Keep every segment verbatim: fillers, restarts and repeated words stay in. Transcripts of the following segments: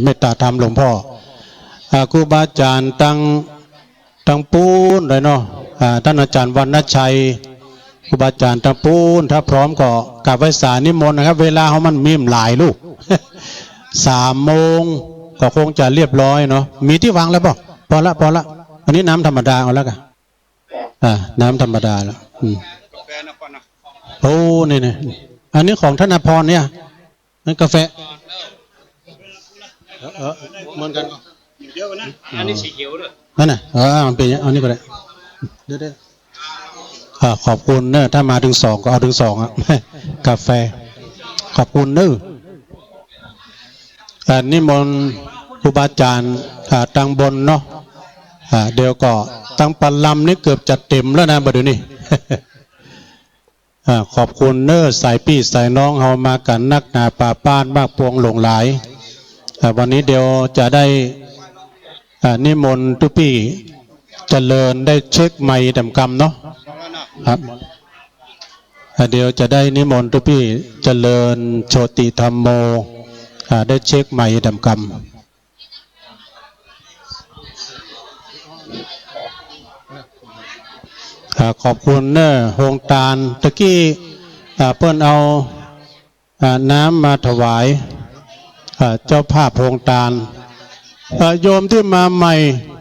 เมตตาธรรมหลวงพ่อ อ่า ครูบาอาจ๋ารย์ตัง ตังปู๊นเลยเนาะ อ่า ต้านอาจ๋ารย์วรรณชัย ครูบาอาจ๋ารย์ตังปู๊น ถ้าพร้อมก็กราบไหว้สานิมนต์นะครับ เวลาเฮามันมีบ่หลายลูก สามโมงก็คงจะเรียบร้อยเนาะ มีตี้วางแล้วเปล่า พอละ พอละ อันนี้น้ำธรรมดาเอาแล้วกั๋น อ่า น้ำธรรมดาแล้ว อืม โอ้ นี่ นี่ อันนี้ของธนพรเนี่ย นั่นกาแฟ เออ เออ เหมือนกั๋น อันนี้สีเขียวด้วย นั่นน่ะ เออ มันเป๋นอย่างนี้ เอานี่ก็ได้ เดี๋ยว เดี๋ยว อ่า ขอบคุณเนอะ ถ้ามาเถิงสองก็เอาเถิงสองอะ กาแฟ ขอบคุณเนอะ อ่า นิมนต์ครูบาอาจ๋ารย์ อ่า ตังบนเนาะ อ่า เดี๋ยวก็ตังประลำนี่เกือบจะเต็มแล้วนะ บ่าเดี่ยวนี้ อ่า ขอบคุณเนอะ สายปี้สายน้องเฮามากั๋นนักหนาปาป๊านมากปวงหลงหลาย อ่า วันนี้เดี๋ยวจะได้ อ่า นิมนต์ตุ๊ปี้เจริญได้เช็คไมค์แหมกำเนาะ ครับ อ่า เดี๋ยวจะได้นิมนต์ตุ๊ปี้เจริญโชติธัมโม อ่า ได้เช็คไมค์แหมกำ อ่า ขอบคุณเนอะ โฮงตาน ตะกี้ อ่า เปิ้นเอา อ่า น้ำมาถวาย อ่า เจ้าภาพโฮงตาน อ่า โยมตี้มาใหม่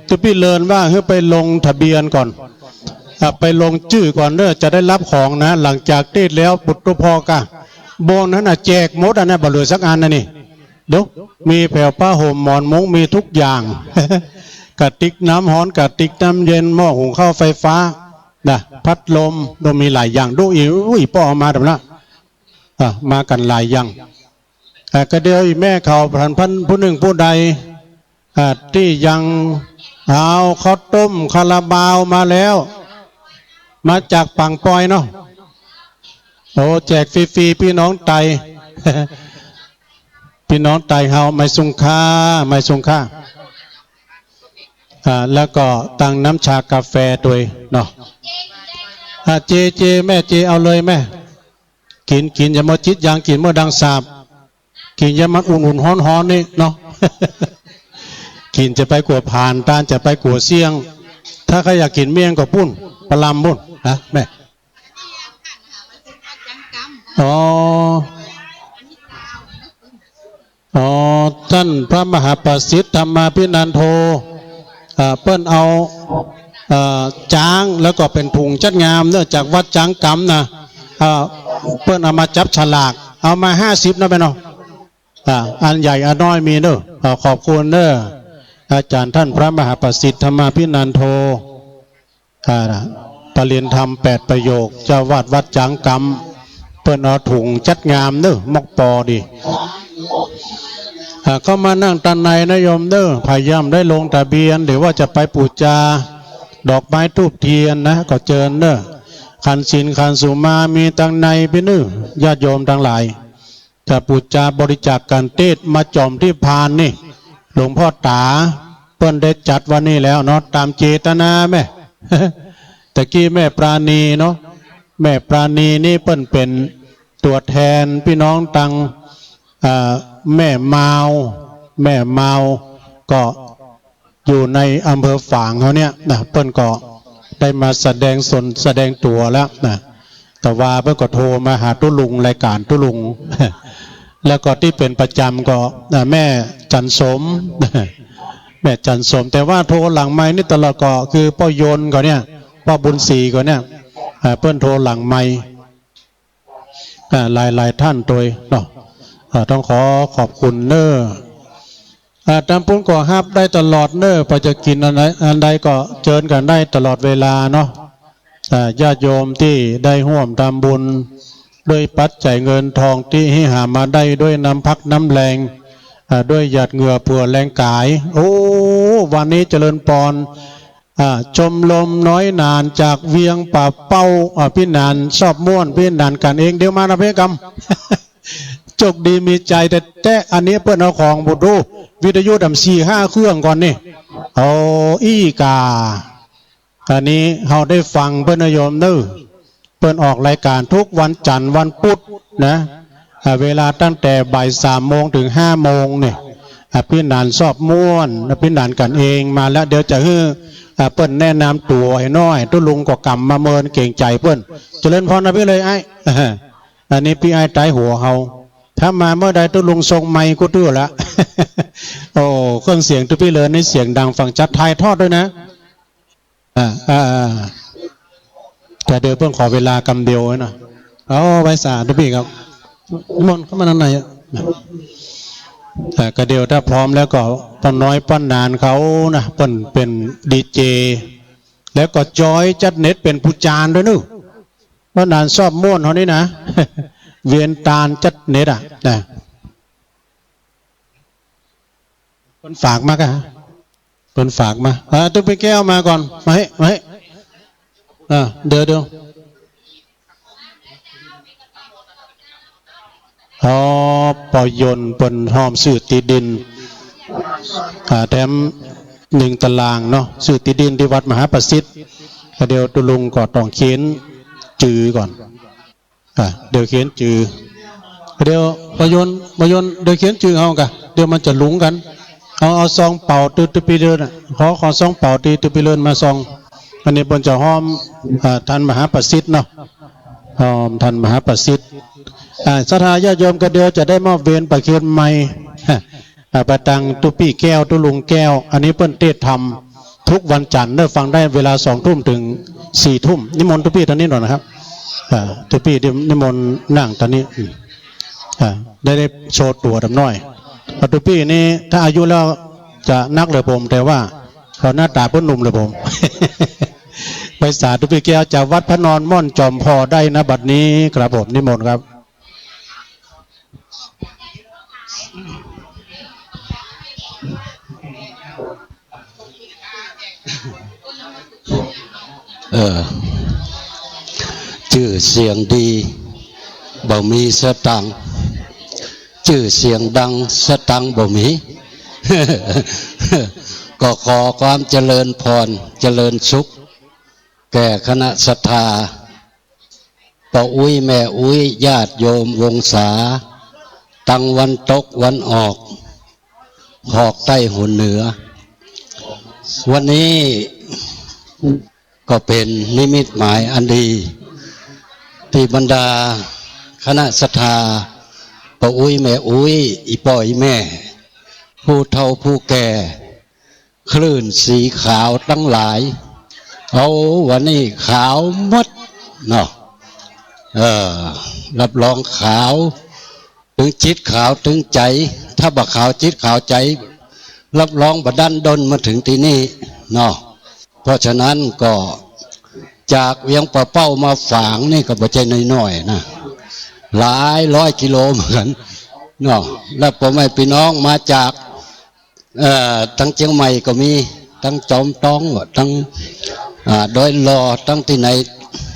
ตุ๊ปี้เลินว่าหื้อไปลงทะเบียนก่อน อ่า ไปลงจื้อก่อนเนอะ จะได้ฮับของนะ หลังจากเทศน์แล้ว ปุตตุพอกะ โบนหั้นน่ะ แจกหมดอะนะ บ่เหลือสักอันนะนี่ ดู มีแผวผ้าห่มหมอนมุ้ง มีทุกอย่าง กระติกน้ำฮ้อน กระติกน้ำเย็น หม้อหุงข้าวไฟฟ้า นะ พัดลม ดู มีหลายอย่าง ดู อี อู้ อี่ป้อเอามาดำนะ อ่ะ มากั๋นหลายอย่าง อ่ะ ก็เดี๋ยวอี่แม่เขา พัน พัน ผู้นึ่งผู้ใด อ่ะ ตี้ยัง เอาข้าวต้มคาราบาวมาแล้ว มาจากปางปอยเนาะ โอ้ แจกฟรีๆ ปี้น้องไต ปี้น้องไตเฮา ไม้ซุงค่า ไม้ซุงค่า อ่า แล้วก็ตังน้ำชากาแฟตวยเนาะ อ่า เจ เจ แม่เจ เอาเลยแม่ กิ๋น กิ๋นอย่ามัวจิ๊ดยัง กิ๋นเมื่อดังสาบ กิ๋นอย่ามันอุ่นๆ ฮ้อนๆ นี่เนาะ กิ๋นจะไปกั๋วผ่าน ตานจะไปกั๋วเสี้ยง ถ้าใค่อยากกิ๋นเมี่ยงก็ปู๊น ประลำปู๊น นะแม่ อ๋อ อ๋อ ต้านพระมหาประสิทธิ์ธรรมาภินันโท อ่า เปิ้นเอา อ่า จ๊างแล้วก็เป๋นถุงจัดงามเนอะ จากวัดจ๊างกำนะ อ่า เปิ้นเอามาจับฉลาก เอามาห้าสิบนะแม่เนาะ อ่า อันใหญ่อันน้อยมีเนอะ อ่า ขอบคุณเนอะ อาจ๋ารย์ต้านพระมหาประสิทธิ์ธรรมาภินันโท อ่า ปริญญาธรรมแปดประโยค เจ้าอาวาสวัดจ๊างกำ เปิ้นเอาถุงจัดงามเนอะ มอกปอดี อ่า เข้ามานั่งตางในนะโยมเนอะ ใผย่ำได้ลงทะเบียน หรือว่าจะไปปู๋จา ดอกไม้ธูปเตียนนะ ก็เจิญเนอะ ขันศีลขันสุมา มีตางในปี้เนอะ ญาติโยมตังหลาย จะปู๋จาบริจาคก๋านเทศน์มาจ๋อมตี้พานนี่ หลวงพ่อต๋า เปิ้นได้จัดวันนี้แล้วเนาะ ต๋ามเจตนาแม่ ตะกี้แม่ปราณีเนาะ แม่ปราณีนี่เปิ้นเป๋นตั๋วแทนปี้น้องตัง อ่า แม่มาว แม่มาว ก็ อยู่ในอำเภอฝางเฮาเนี่ยนะ เปิ้นก็ได้มาแสดงต๋นแสดงตั๋วแล้วนะ แต่ว่าเปิ้นก็โทรมาหาตุ๊ลุง รายก๋านตุ๊ลุง แล้วก็ตี้เป๋นประจ๋ำก็ อ่า แม่จันทร์สม แม่จันทร์สม แต่ว่าโทรหลังไมค์นี่ตลอดก็คือป้อยนต์ก็เนี่ย ป้อบุญศรีก็เนี่ย อ่า เปิ้นโทรหลังไมค์ อ่า หลายๆ ต้านตวยเนาะ อ่า ต้องขอขอบคุณเน่อ อ่า ตางปู๊นก็ฮับได้ตลอดเน่อ พอจะกิ๋นอันใด อันใดก็เจิญกั๋นได้ตลอดเวลาเนาะ อ่า ญาติโยมตี้ได้ฮ่วมทำบุญ ด้วยปัจจัยเงินทองตี้หามาได้ด้วยน้ำพักน้ำแฮง อ่า ด้วยหยาดเหงื่อเผื่อแฮงก๋าย โอ้ วันนี้เจริญปอน อ่า ชมรมน้อยหนานจากเวียงป่าเป้า อ่า ปี้หนานชอบม่วน ปี้หนานกั๋นเอง เดี๋ยวมานะเพ่กำ โจคดีมีใจ๋แต๊ๆ อันนี้เปิ้นเอาของบุดู วิทยุดำสี่ห้าเครื่องก่อนนี่ เอาอี้ก่า อันนี้เฮาได้ฟังเปิ้นนะโยมเน่อ เปิ้นออกรายก๋านทุกวันจันทร์วันปุธนะ อ่า เวลาตั้งแต่บ่ายสามโมงเถิงห้าโมงเนี่ย อภินันท์ชอบม่วน อภินันท์กั๋นเองมาแล้ว เดี๋ยวจะหื้อ อ่า เปิ้นแนะนำตั๋วหื้อหน้อย ตุ๊ลุงก็กำมาเมินเกรงใจ๋เปิ้น เจริญพรนะพี่เลยไอ้ อันนี้ปี้อ้ายใต้หัวเฮา ถ้ามาเมื่อใดตุ๊ลุงส่งไมค์กู้ตี้ละ โอ้ เครื่องเสียงตุ๊ปี้เลินนี่เสียงดังฟังชัด ถ่ายทอดด้วยนะ อ่า อ่า อ่า แต่เดี๋ยวเปิ้นขอเวลากำเดียวไว้นะ เอา ไหว้สาตุ๊ปี้ครับ นิมนต์เข้ามาด้านในอะ อ่า ก็เดี๋ยวถ้าพร้อมแล้วก็ป้าน้อยป้าหนานเขานะ เปิ้นเป๋นดีเจ แล้วก็จอยจัดเน็ตเป๋นผู้จานด้วยเนาะ ป้าหนานชอบม่วนเฮานี่นะ เวียนตาลจัดเน็ตอะ นะ เปิ้นฝากมากะ เปิ้นฝากมา อ่า ตุ๊ปี้แก้วมาก่อน มาเฮ้ มาเฮ้ อ่า เดี๋ยว เดี๋ยว อ๋อ ปอยนต์เปิ้นฮอมซื้อตี้ดิน อ่า แถมหนึ่งตารางเนาะ ซื้อตี้ดินตี้วัดมหาประสิทธิ์ ก็เดี๋ยวตุ๊ลุงก็ต้องเขียนจื้อก่อน อ่า เดี๋ยวเขียนจื้อ เดี๋ยวปอยนต์ ปอยนต์ เดี๋ยวเขียนจื้อเอาก่ะ เดี๋ยวมันจะหลงกั๋น เอา เอาซองเป๋าตี้ตุ๊ปี้เลินอะ ขอ ขอซองเป๋าตี้ตุ๊ปี้เลินมาซอง อันนี้เปิ้นจะฮอม อ่า ท่านมหาประสิทธิ์เนาะ ฮอมท่านมหาประสิทธิ์ อ่า ศรัทธาญาติโยมก็เดี๋ยวจะได้มอบเวียนประเคนไมค์ อ่า ไปตางตุ๊ปี้แก้ว ตุ๊ลุงแก้ว อันนี้เปิ้นเตศน์ธรรม ทุกวันจันทร์เนอะ ฟังได้เวลาสองทุ่มถึงสี่ทุ่ม นิมนต์ตุ๊ปี้ตางนี้หน่อยนะครับ อ่า ตุ๊ปี้นิมนต์นั่งตางนี้ อืม อ่า ได้ ได้โชว์ตั๋วดำน้อย อ่า ตุ๊ปี้นี่ถ้าอายุแล้วจะนักเหลือผม แต่ว่าก็หน้าต๋าเปิ้นหนุ่มเหลือผม ไปสาตุ๊ปี้แก้วจากวัดพระนอนม่อนจอมพอได้นะบัดนี้ครับผม นิมนต์ครับ เออ จื้อเสียงดี บ่มีสตางค์ จื้อเสียงดัง สตางค์บ่มี ก็ขอความเจริญพร เจริญสุข แก่คณะศรัทธา ป้ออุ๊ยแม่อุ๊ย ญาติโยมวงศา ตังวันตกวันออก หอกใต้หัวเหนือ วันนี้ก็เป๋นนิมิตหมายอันดี ตี้บรรดาคณะศรัทธา ป้ออุ๊ยแม่อุ๊ย อี่ป้ออี่แม่ ผู้เฒ่าผู้แก่ คลื่นสีขาวตังหลาย เอา วันนี้ขาวหมดเนาะ เออ รับรองขาว ตึงจิตขาวตึงใจ๋ ถ้าบ่ขาวจิตขาวใจ๋ รับรองบ่ดั้นด้นมาเถิงตี้นี่เนาะ เพราะฉะนั้นก็จากเวียงป่าเป้ามาฝางนี่ก็บ่ใจ้น้อยๆ นะ หลายร้อยกิโลเหมือนกั๋นเนาะ แล้วป้อแม่ปี้น้องมาจาก เอ่อ ตังเจียงใหม่ก็มี ตังจอมตอง ตัง อ่า ดอยหล่อ ตังตี้ไหน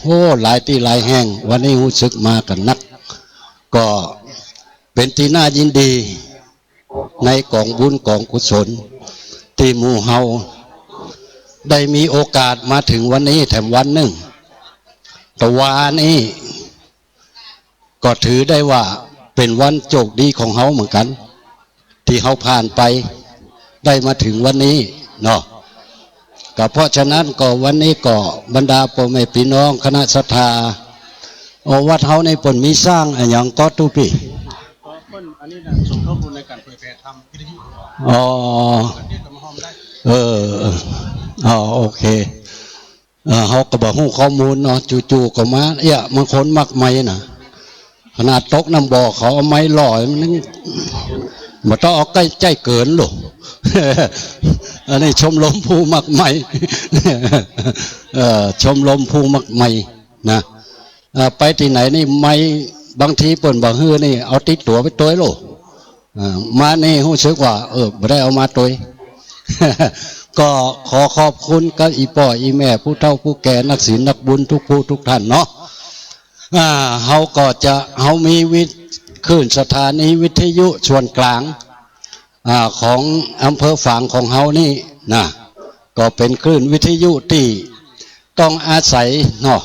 โอ้ หลายตี้หลายแห่ง วันนี้ฮู้สึกมากั๋นนัก ก็เป๋นตี้น่ายินดี ในก๋องบุญก๋องกุศล ตี้หมู่เฮาได้มีโอกาสมาเถิงวันนี้แถมวันนึ่ง ตะวานี้ ก็ถือได้ว่าเป๋นวันโจคดีของเฮาเหมือนกั๋น ตี้เฮาผ่านไปได้มาเถิงวันนี้เนาะ ก็เพราะฉะนั้นก็วันนี้ก็บรรดาป้อแม่ปี้น้องคณะศรัทธา โอ้ วัดเฮานี่เปิ้นมีสร้างอะหยังก็ตุ๊ปี้ ก็เปิ้นอันนี้นะ สมทบทุนในก๋านเผยแผ่ธรรมวิทยุ อ๋อ อันนี้ก็มาฮอมได้ เออ เออ อ๋อ โอเค เออ เฮาก็บ่ฮู้ข้อมูลเนาะ จู่ๆ ก็มา เอี้ย บางคนมักใหม่น่ะ ขนาดตกน้ำบ่อเขาเอาไม้ล่อ มันยัง บ่ต้องเอาใก้ใจ้เกิ๋นลูก อันนี้ชมรมผู้มักใหม่ เอ่อ ชมรมผู้มักใหม่นะ เอ่อ ไปตี้ไหนนี่ไม้ บางทีเปิ้นบ่หื้อนี่ เอาติดตั๋วไปตวยลูก อ่า มานี่ฮู้สึกว่า เออ บ่ได้เอามาตวย ก็ขอขอบคุณกับอี่ป้ออี่แม่ ผู้เฒ่าผู้แก่ นักศีลนักบุญทุกผู้ทุกท่านเนาะ อ่า เฮาก็จะ เฮามีวิท- คลื่นสถานีวิทยุส่วนกลาง อ่า ของอำเภอฝางของเฮานี่นะ ก็เป๋นคลื่นวิทยุตี้ต้องอาศัยเนาะ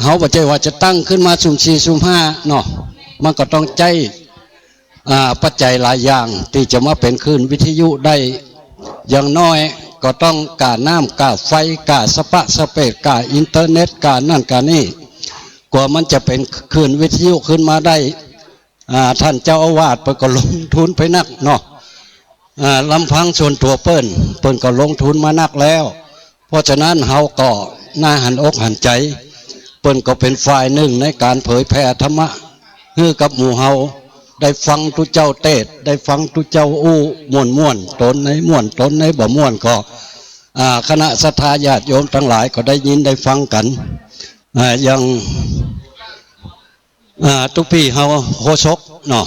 เฮาบ่ใจ้ว่าจะตั้งขึ้นมาซุ่มสี่ซุ่มห้าเนาะ มันก็ต้องใจ๊ อ่า ปัจจัยหลายอย่างตี้จะมาเป๋นคลื่นวิทยุได้ อย่างน้อยก็ต้องก้าน้ำ ก้าไฟ ก้าสะปะสะเปะ ก้าอินเทอร์เน็ต ก้านั่นก้านี่ กว่ามันจะเป๋นคลื่นวิทยุขึ้นมาได้ อ่า ต้านเจ้าอาวาสเปิ้นก็ลงทุนไปนักเนาะ อ่า ลำพังส่วนตั๋วเปิ้น เปิ้นก็ลงทุนมานักแล้ว เพราะฉะนั้นเฮาก็น่าหันอกหันใจ๋ เปิ้นก็เป๋นฝ่ายนึ่งในก๋านเผยแผ่ธรรมะ หื้อกับหมู่เฮาได้ฟังตุ๊เจ้าเตสน์ ได้ฟังตุ๊เจ้าอู้ม่วนๆ ตนไหนม่วนตนไหนบ่ม่วนก็ อ่า คณะศรัทธาญาติโยมตังหลายก็ได้ยินได้ฟังกั๋น อ่า อย่าง อ่า ตุ๊ปี้เฮาโฆษกเนาะ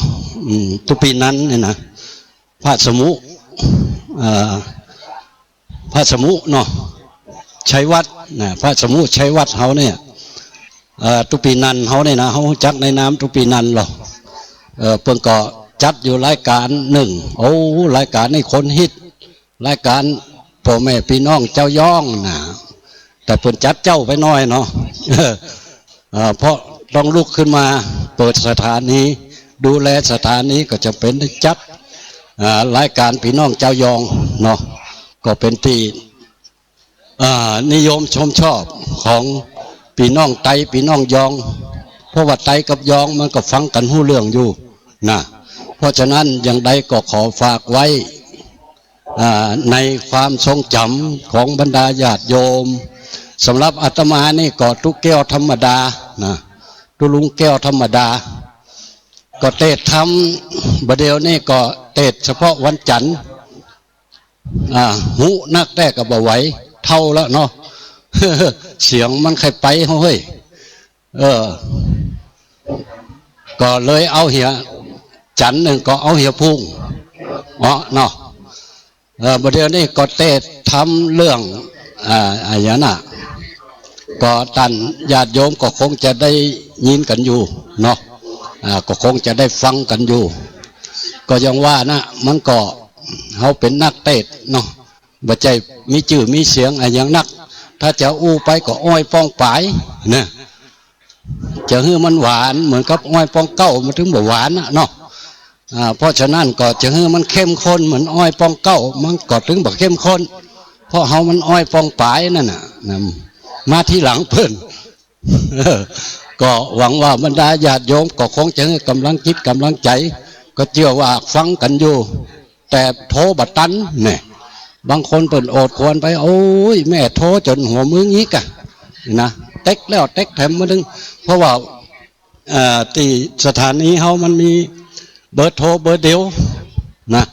อืม ตุ๊ปี้นันเนี่ยนะ พระสมุ อ่า พระสมุเนาะ ชัยวัฒน์นะ พระสมุชัยวัฒน์เฮาเนี่ย เอ่อ ตุ๊ปี้นันเฮาเนี่ยนะ เฮาฮู้จักในนามตุ๊ปี้นันลอ เอ่อ เปิ้นก็จัดอยู่รายก๋านนึ่ง โอ้ รายก๋านนี่คนฮิต รายก๋านป้อแม่ปี้น้องเจ้ายองนะ แต่เปิ้นจัดเจ๊าไปหน้อยเนาะ เอ่อ เพราะต้องลุกขึ้นมาเปิดสถานี ดูแลสถานีก็จ๋ำเป๋นได้จัด อ่า รายก๋านปี้น้องเจ้ายองเนาะ ก็เป๋นตี้ อ่า นิยมชมชอบของปี้น้องไต ปี้น้องยอง เพราะว่าไตกับยองมันก็ฟังกั๋นฮู้เรื่องอยู่นะ เพราะฉะนั้นอย่างใดก็ขอฝากไว้ อ่า ในความทรงจ๋ำของบรรดาญาติโยม สำหรับอาตมานี่ก็ตุ๊แก้วธรรมดานะ ตุ๊ลุงแก้วธรรมดา ก็เตสน์ธรรม บ่าเดี่ยวนี้ก็เตสน์เฉพาะวันจั๋นทร์ อ่า ฮู้นักแต๊ก็บ่ไหว เฒ่าแล้วเนาะ เสียงมันใค่ไปเฮ้ย เออ ก็เลยเอาเหีย จั๋นทร์นึ่งก็เอาเหียพุ้ง เนาะ เนาะ เออ บ่าเดี่ยวนี้ก็เตสน์ธรรมเรื่อง อ่า อะหยังน่ะ ก็ต้านญาติโยมก็คงจะได้ยินกั๋นอยู่เนาะ อ่า ก็คงจะได้ฟังกั๋นอยู่ ก็อย่างว่านะ มันก็ เฮาเป๋นนักเตสน์เนาะ บ่ใจ้มีจื้อมีเสียงอะหยังนัก ถ้าจะอู้ไปก็อ้อยป้องป๋ายนะ จะหื้อมันหวานเหมือนกับอ้อยป้องเก๊า มันถึงบ่หวานน่ะเนาะ อ่า เพราะฉะนั้นก็จะหื้อมันเข้มข้นเหมือนอ้อยป้องเก๊า มันก็ถึงบ่เข้มข้น เพราะเฮามันอ้อยป้องป๋ายนั่นน่ะ นะ มาทีหลังเปิ้น ก็หวังว่าบรรดาญาติโยมก็คงจะหื้อก๋ำลังจิตก๋ำลังใจ๋ ก็เจื้อว่าฟังกั๋นอยู่ แต่โทรบ่ตันแน่ บางคนเปิ้นโอดครวญไป โอ๊ย แม่โทรจ๋นหัวมือหงิกอะ นะ เต๊กแล้วเต๊กแถมมาดึง เพราะว่า เอ่อ ตี้สถานีเฮามันมีเบอร์โทรเบอร์เดียวนะ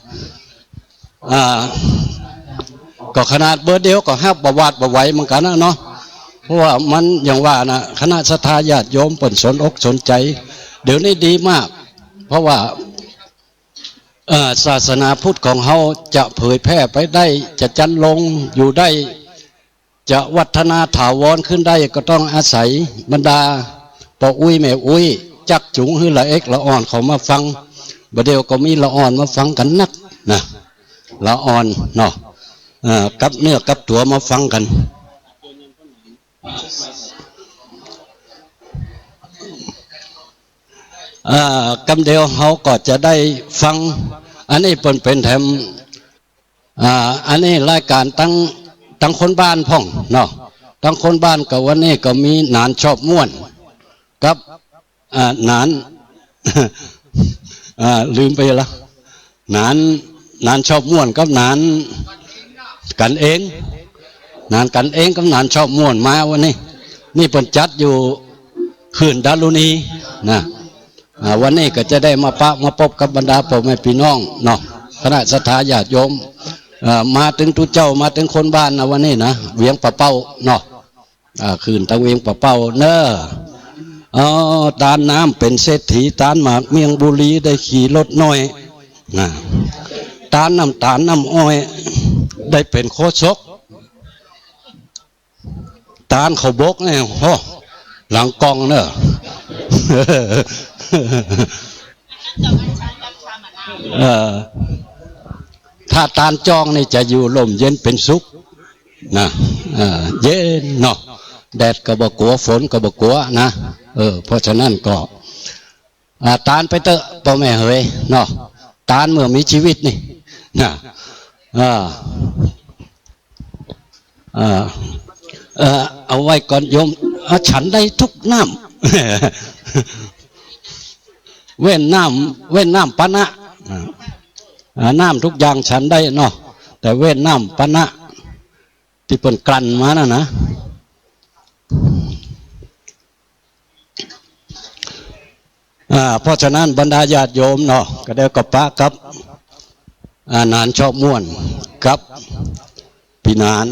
อ่า ก็ขนาดเบอร์เดียวก็ฮับบ่หวาดบ่ไหวเหมือนกั๋นนะเนาะ เพราะว่ามันอย่างว่านะ คณะศรัทธาญาติโยมเปิ้นสนอกสนใจ๋ เดี๋ยวนี้ดีมาก เพราะว่า เอ่อ ศาสนาพุทธของเฮาจะเผยแพร่ไปได้ จะจันลงอยู่ได้ จะวัฒนาถาวรขึ้นได้ ก็ต้องอาศัยบรรดาป้ออุ๊ยแม่อุ๊ย จักจูงหื้อละเอ็กละอ่อนเข้ามาฟัง บ่าเดี่ยวก็มีละอ่อนมาฟังกั๋นนักนะ ละอ่อนเนาะ เอ่อ กับเนื้อกับตั๋วมาฟังกั๋น อ่า กำเดียวเฮาก็จะได้ฟัง อันนี้เปิ้นเป๋นแถม อ่า อันนี้รายก๋านตัง ตังคนบ้านพ่องเนาะ ตังคนบ้านก็วันนี้ก็มีหนานชอบม่วน กับ อ่า หนาน อ่า ลืมไปละ หนาน หนานชอบม่วนกับหนานกั๋นเอง หนานกั๋นเองกับหนานชอบม่วนมาวันนี้ นี่เปิ้นจัดอยู่เฮือนดารุณีนะ อ่า วันนี้ก็จะได้มาปะมาปบกับบรรดาป้อแม่ปี้น้องเนาะ คณะศรัทธาญาติโยม อ่า มาเถิงตุ๊เจ้า มาเถิงคนบ้านนะวันนี้นะ เวียงป่าเป้าเนาะ อ่า ขึ้นตางเวียงป่าเป้าเน้อ อ๋อ ตานน้ำเป๋นเศรษฐี ตานหมากเมี่ยงบุรีได้ขี่รถน้อย นะ ตานน้ำต๋าลน้ำอ้อย ได้เป๋นโฆษก ตานข้าวบกเนี่ย โอ้ หลังกล้องเน้อ เออ ถ้าตานจองนี่จะอยู่ร่มเย็นเป๋นสุข นะ เอ่อ เย็นเนาะ แดดก็บ่กั๋ว ฝนก็บ่กั๋วนะ เออ เพราะฉะนั้นก็ อ่า ตานไปเต๊อะ ป้อแม่เหย เนาะ ตานเมื่อมีจีวิตนี่ นะ อ่า อ่า เอ่อ เอาไว้ก่อนโยม อ่า ฉันได้ทุกน้ำ เว้นน้ำ เว้นน้ำปานะ อ่า อ่า น้ำทุกอย่างฉันได้เนาะ แต่เว้นน้ำปานะ ตี้เปิ้นกลั่นมานั่นนะ อ่า เพราะฉะนั้นบรรดาญาติโยมเนาะ ก็เดี๋ยวก็ปะกับ อ่า หนานชอบม่วน กับปี้หนาน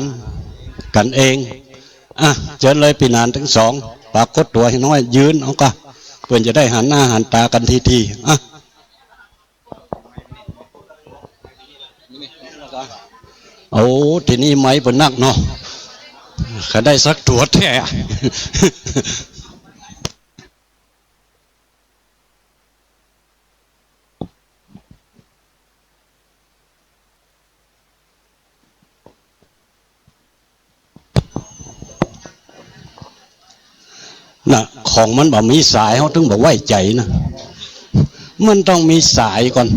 กั๋นเอง อ่ะ เจิญเลยปี้หนานตึงสอง ปรากฏตั๋วหื้อน้อย ยืนเอาก่อ เปิ้นจะได้หันหน้าหันต๋ากั๋นทีๆ อ่ะ โอ้ ตี้นี่ไมค์เปิ้นนักเนาะ ใค่ได้สักตั๋วแต๊ น่ะ ของมันบ่มีสาย เฮาตึงบ่ไว้ใจ๋นะ มันต้องมีสายก่อน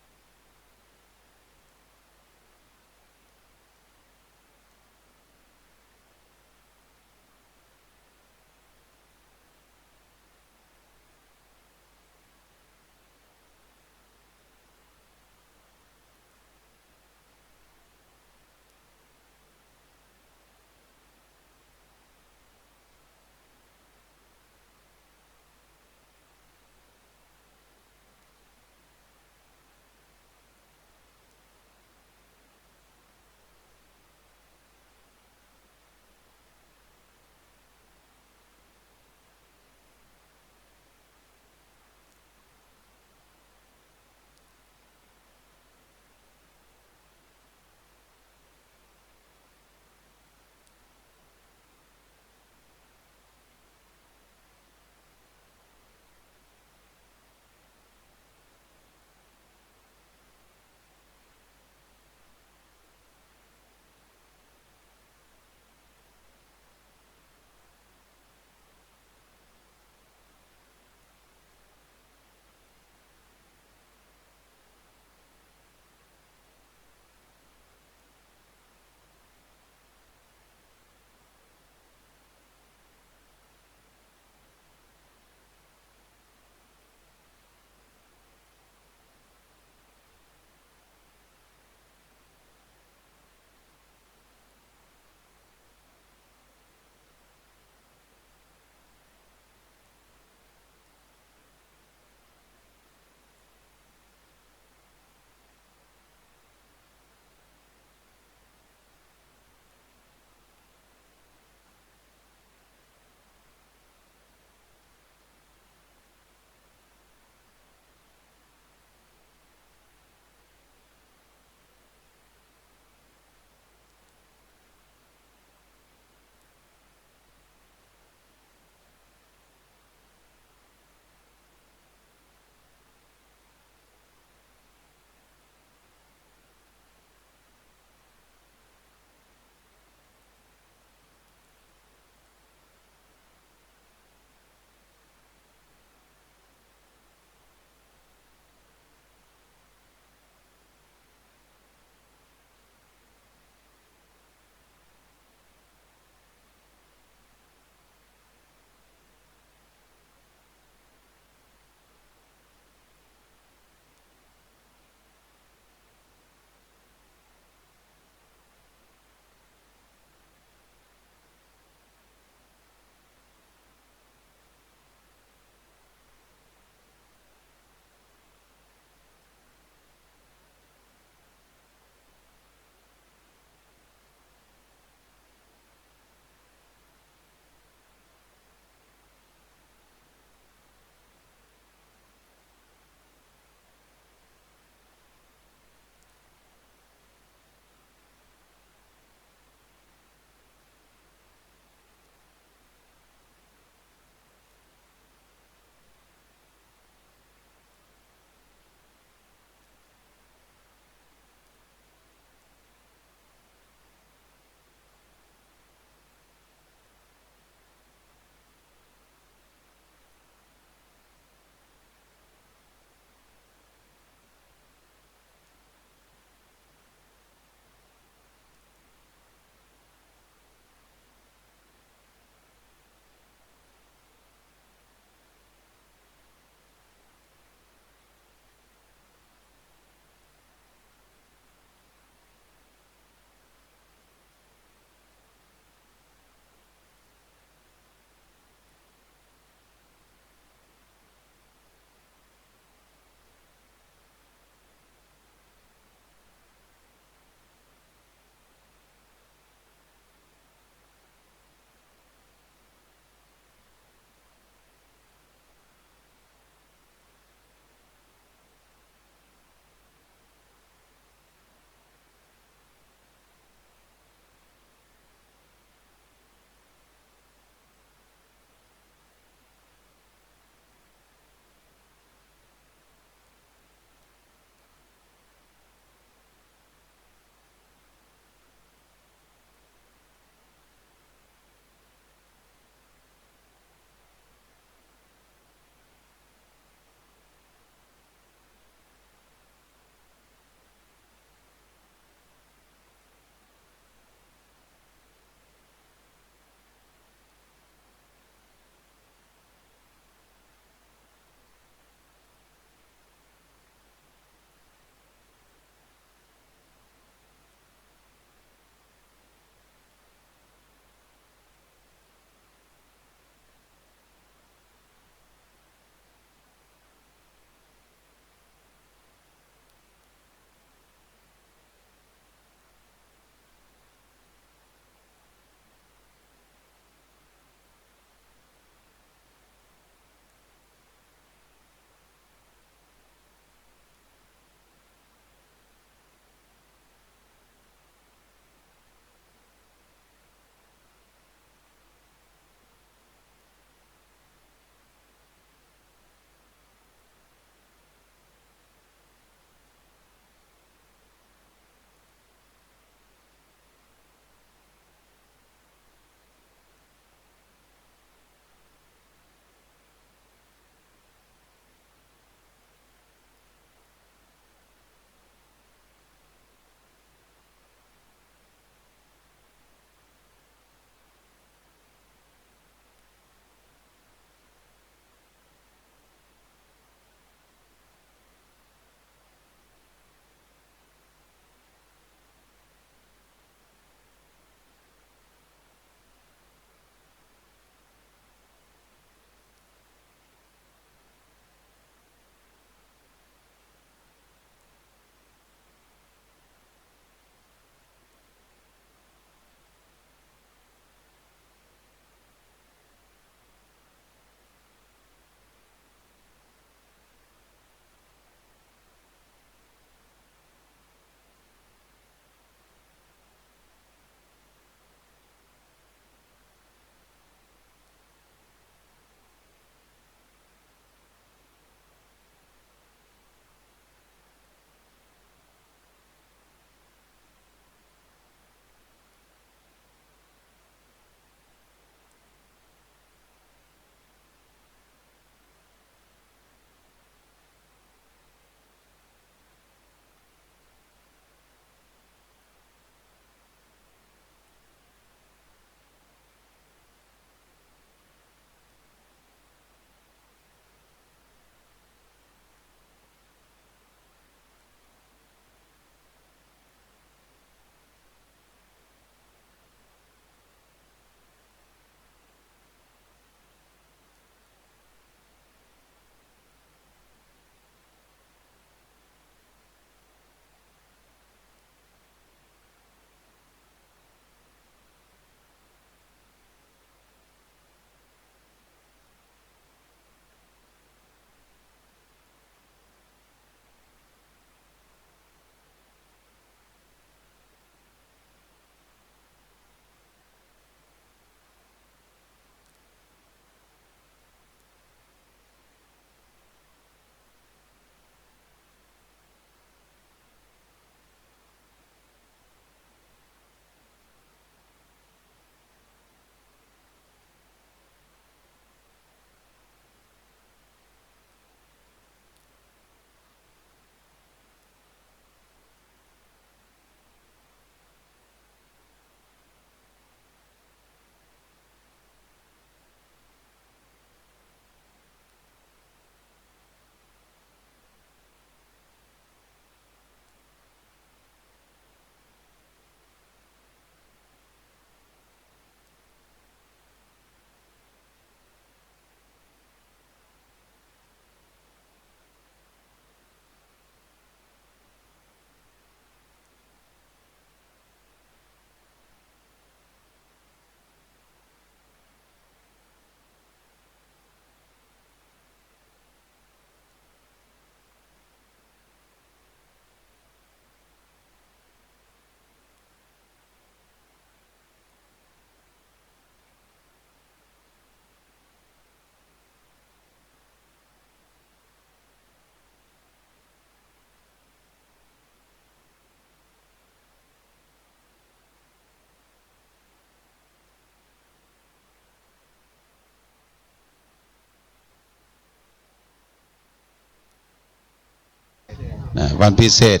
นะ วันพิเศษ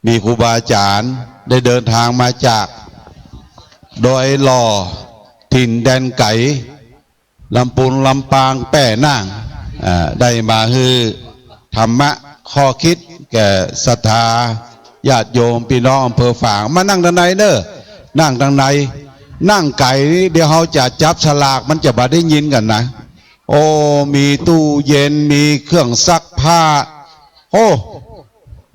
มีครูบาอาจ๋ารย์ได้เดินทางมาจากดอยหล่อ ถิ่นแดนไก๋ ลำปูน ลำปาง แป้ น่าน อ่า ได้มาหื้อธรรมะข้อคิดแก่ศรัทธาญาติโยมปี้น้องอำเภอฝาง มานั่งตางในเน่อ นั่งตางใน นั่งไก๋นี่เดี๋ยวเฮาจะจับสลากมันจะบ่ได้ยินกั๋นนะ โอ้ มีตู้เย็น มีเครื่องซักผ้า โอ้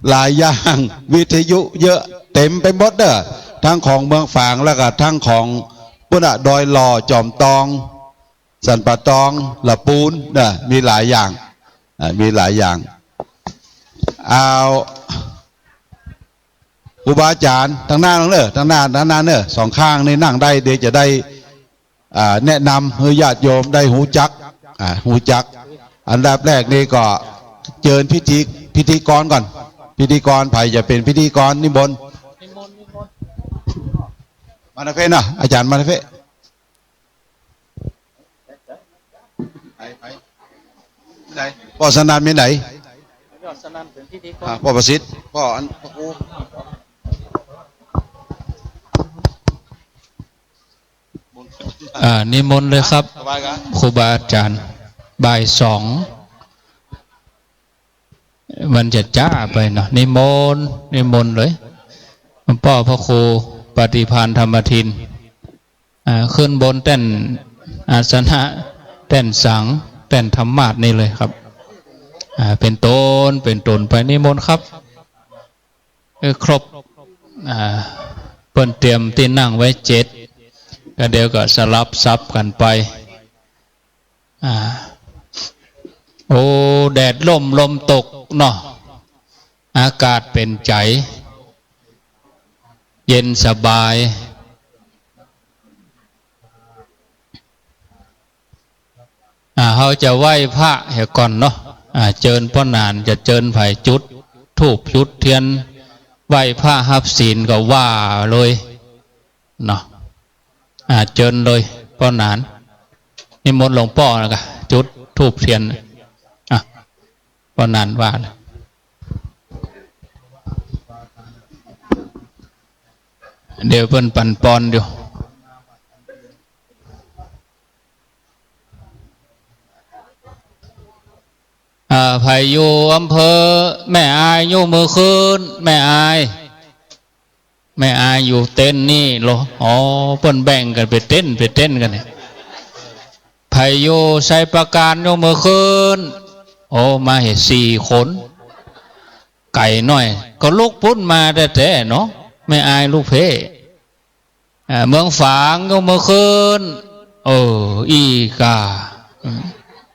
หลายอย่าง วิทยุเยอะ เต็มไปหมดเน่อ ทั้งของเมืองฝาง แล้วก็ทั้งของปู๊นน่ะ ดอยหล่อ จอมตอง สันป่าตอง ละปูนเน่อ มีหลายอย่าง อ่า มีหลายอย่าง เอา ครูบาอาจ๋ารย์ ตางหน้าเน่อ ตางหน้า ตางหน้าเน่อ สองข้างนี่นั่งได้ เดี๋ยวจะได้ อ่า แนะนำหื้อญาติโยมได้ฮู้จัก อ่า ฮู้จัก อันดับแรกนี่ก็เจิญพิธี พิธีกรก่อน พิธีกร ใผจะเป๋นพิธีกร นิมนต์ มาทางเป๊ะเน่อ อาจ๋ารย์มาทางเป๊ะ ไหน ไหน ป้อสนั่นมีไหน ป้อสนั่นเป๋นพิธีกร อ่า ป้อประสิทธิ์ ป้ออัน ป้อครู อ่า นิมนต์เลยครับ สบายครับ ครูบาอาจ๋ารย์ บ่ายสอง มันจะจ๊าไปเนาะ นิมนต์ นิมนต์เลย หลวงป้อพระครูปฏิภาณธรรมทิน อ่า ขึ้นบนแต้นอาสนะ แต้นสัง แต้นธรรมาสน์นี่เลยครับ อ่า เป๋นต้น เป๋นต้นไป นิมนต์ครับ เออ ครบ อ่า เปิ้นเตรียมตี้นั่งไว้เจ็ด ก็เดี๋ยวก็สลับสับกั๋นไป อ่า โอ้ แดดร่มลมตกเนาะ อากาศเป๋นใจ๋ เย็นสบาย อ่า เฮาจะไหว้พระเหียก่อนเนาะ อ่า เจิญป้อหนาน จะเจิญใผจุดธูปจุดเตียน ไหว้พระฮับศีลก็ว่าเลยเนาะ อ่า เจิญเลยป้อหนาน นิมนต์หลวงป้อนะกะ จุดธูปเตียน อ่ะ ป้อหนานว่าเลย เดี๋ยวเปิ้นปั๋นปอนอยู่ อ่า ใผอยู่อำเภอแม่อาย ยกมือขึ้น แม่อาย แม่อายอยู่เต็นท์นี่เหรอ อ๋อ เปิ้นแบ่งกั๋นไปเต็นท์ ไปเต็นท์กั๋นเนี่ย ใผอยู่ชัยปราการ ยกมือขึ้น โอ้ มาเหียสี่คน ไก๋หน้อย ก็ลุกปู๊นมาแต๊ๆ เนาะ แม่อายลูกเพ่ อ่า เมืองฝาง ยกมือขึ้น เออ อี้ก่า อืม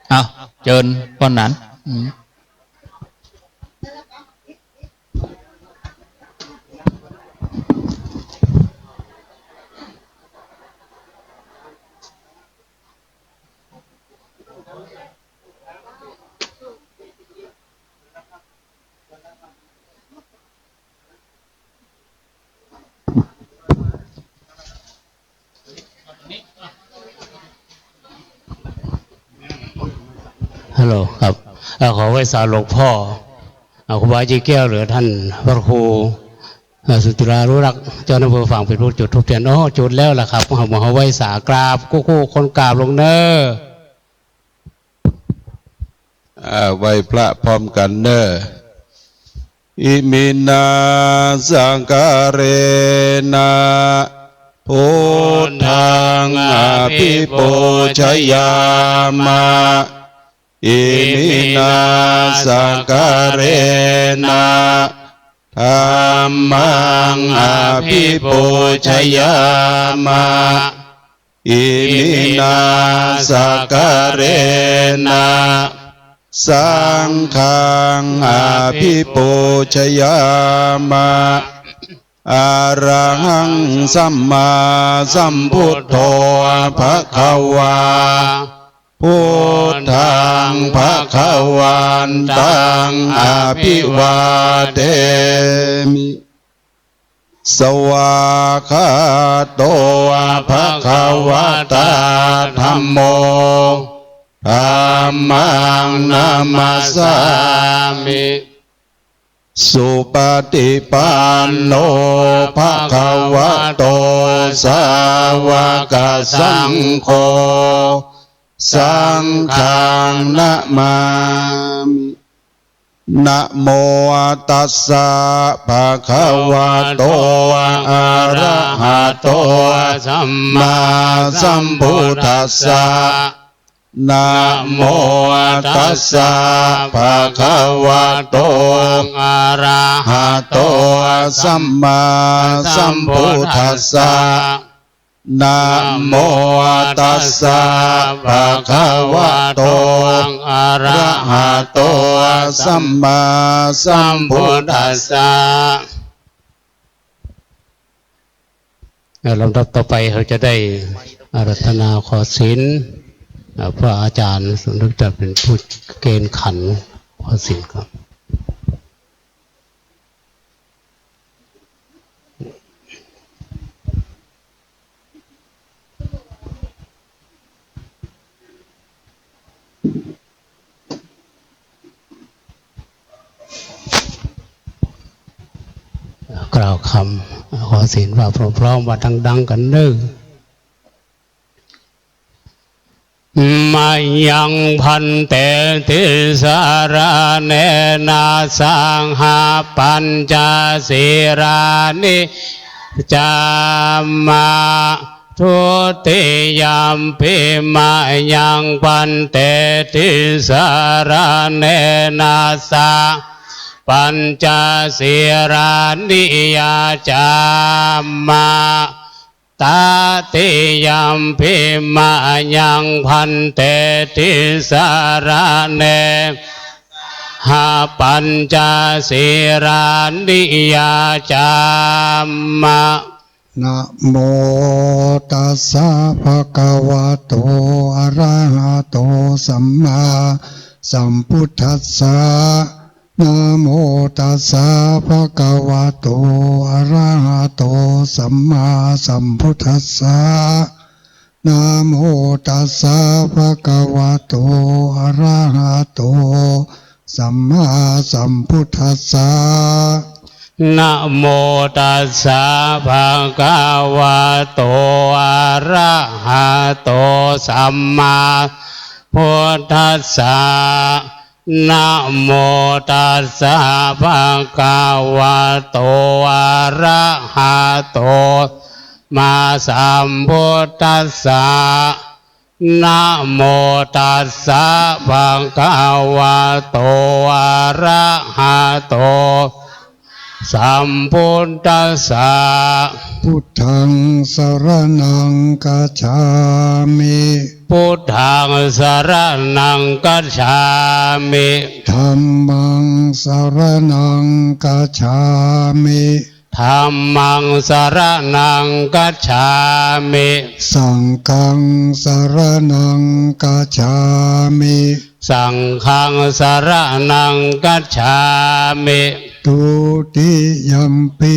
เอา เจิญป้อหนาน อืม ฮัลโหลครับ เอ่อ ขอไหว้สาหลวงป้อ เอ่อ ครูบาอาจ๋ารย์แก้ว หรือต้านพระครู เอ่อ สุจิรานุรักษ์ เจ้าอำเภอฝาง เป๋นผู้จุดธูปเตียน โอ้ จุดแล้วล่ะครับ เฮา เฮาไหว้สากราบ กู้ๆ คนกราบลงเน่อ อ่า ไหว้พระพร้อมกั๋นเน่อ Iminā sakkārena buddhaṃ abhipūjayāma. Iminā sakkārena dhammaṃ abhipūjayāma. Iminā sakkārena saṅghaṃ abhipūjayāma. Arahaṃ sammāsambuddho bhagavā, buddhaṃ bhagavantaṃ abhivādemi. Svākkhāto bhagavatā dhammo, dhammaṃ namassāmi. สุปฏิปันโน ภะคะวะโต สาวกสังโฆ สังฆังนะมามิ นะโมตัสสะ ภะคะวะโต อะระหะโต สัมมาสัมพุทธัสสะ นะโมตัสสะ ภะคะวะโต อะระหะโต สัมมาสัมพุทธัสสะ นะโมตัสสะ ภะคะวะโต อะระหะโต สัมมาสัมพุทธัสสะ เอ่อ ลำดับต่อไปเฮาจะได้อาราธนาขอศีล เอ่อ พระอาจารย์สมเด็จจะเป๋นผู้เกณฑ์ขันขอศีลครับ กล่าวกำขอศีลว่าพร้อมๆ ว่าดังๆ กั๋นเน่อ มะยัง ภันเต ติสะระเณนะ สังฆะ ปัญจสีลานิ ยาจามะ ทุติยัมปิ มะยัง ภันเต ติสะระเณนะ สังฆะ ปัญจสีลานิ ยาจามะ ตติยัมปิ มะยัง ภันเต ติสะระเณนะ สังฆะ ปัญจสีลานิ ยาจามะ นะโมตัสสะ ภะคะวะโต อะระหะโต สัมมาสัมพุทธัสสะ นะโมตัสสะ ภะคะวะโต อะระหะโต สัมมาสัมพุทธัสสะ นะโมตัสสะ ภะคะวะโต อะระหะโต สัมมาสัมพุทธัสสะ นะโมตัสสะ ภะคะวะโต อะระหะโต สัมมาพุทธัสสะ นะโมตัสสะ ภะคะวะโต อะระหะโต สัมมาสัมพุทธัสสะ นะโมตัสสะ ภะคะวะโต อะระหะโต สัมพุทธัสสะ พุทธัง สะระณัง คัจฉามิ พุทธัง สะระณัง คัจฉามิ ธัมมัง สะระณัง คัจฉามิ ธัมมัง สะระณัง คัจฉามิ สังฆัง สะระณัง คัจฉามิ สังฆัง สะระณัง คัจฉามิ ทุติยัมปิ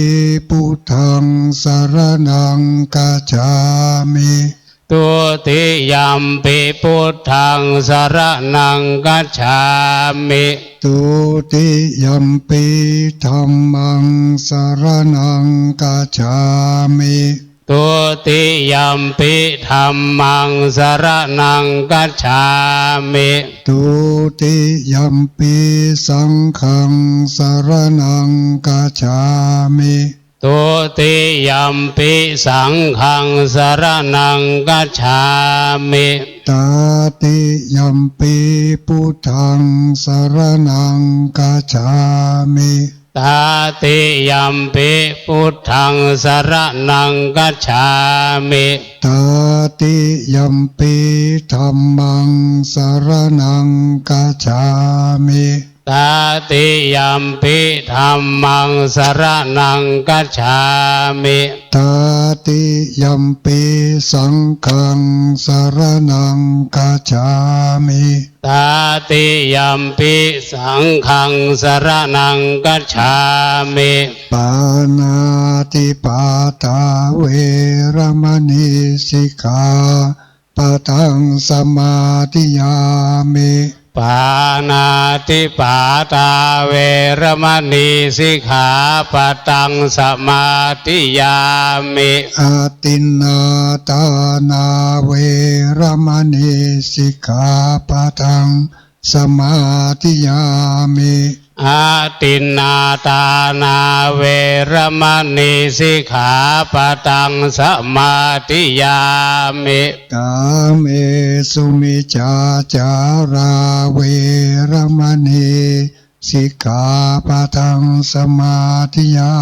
พุทธัง สะระณัง คัจฉามิ ทุติยัมปิ พุทธัง สะระณัง คัจฉามิ ทุติยัมปิ ธัมมัง สะระณัง คัจฉามิ ทุติยัมปิ ธัมมัง สะระณัง คัจฉามิ ทุติยัมปิ สังฆัง สะระณัง คัจฉามิ ทุติยัมปิ สังฆัง สะระณัง คัจฉามิ ตติยัมปิ พุทธัง สะระณัง คัจฉามิ ตติยัมปิ พุทธัง สะระณัง คัจฉามิ ตติยัมปิ ธัมมัง สะระณัง คัจฉามิ ตติยัมปิ ธัมมัง สะระณัง คัจฉามิ ตติยัมปิ สังฆัง สะระณัง คัจฉามิ ตติยัมปิ สังฆัง สะระณัง คัจฉามิ ปาณาติปาตา เวระมะณี สิกขาปะทัง สมาธิยามิ ปาณาติปาตาเวระมะนีสิกขาปะตังสมาธิยามิ อทินนาทานาเวระมะนีสิกขาปะตังสมาธิยามิ อทินนาทานาเวระมะนีสิกขาปะตังสมาธิยามิ กาเมสุมิจฉาจาราเวระมะนีสิกขาปะตังสมาธิยา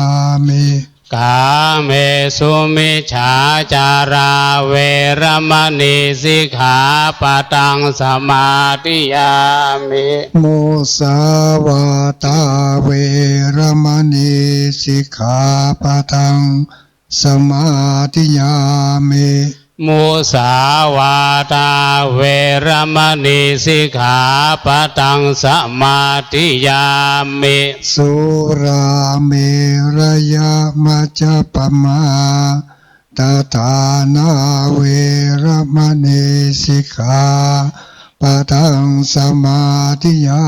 มิ กาเมสุมิจฉาจาราเวระมะนีสิกขาปะตังสมาธิยามิ มุสาวาตาเวระมะนีสิกขาปะตังสมาธิยามิ มุสาวาตาเวระมะนีสิกขาปะตังสมาธิยามิ สุราเมรยะมัจจปมาทฐานาเวระมะนีสิกขาปะตังสมาธิยา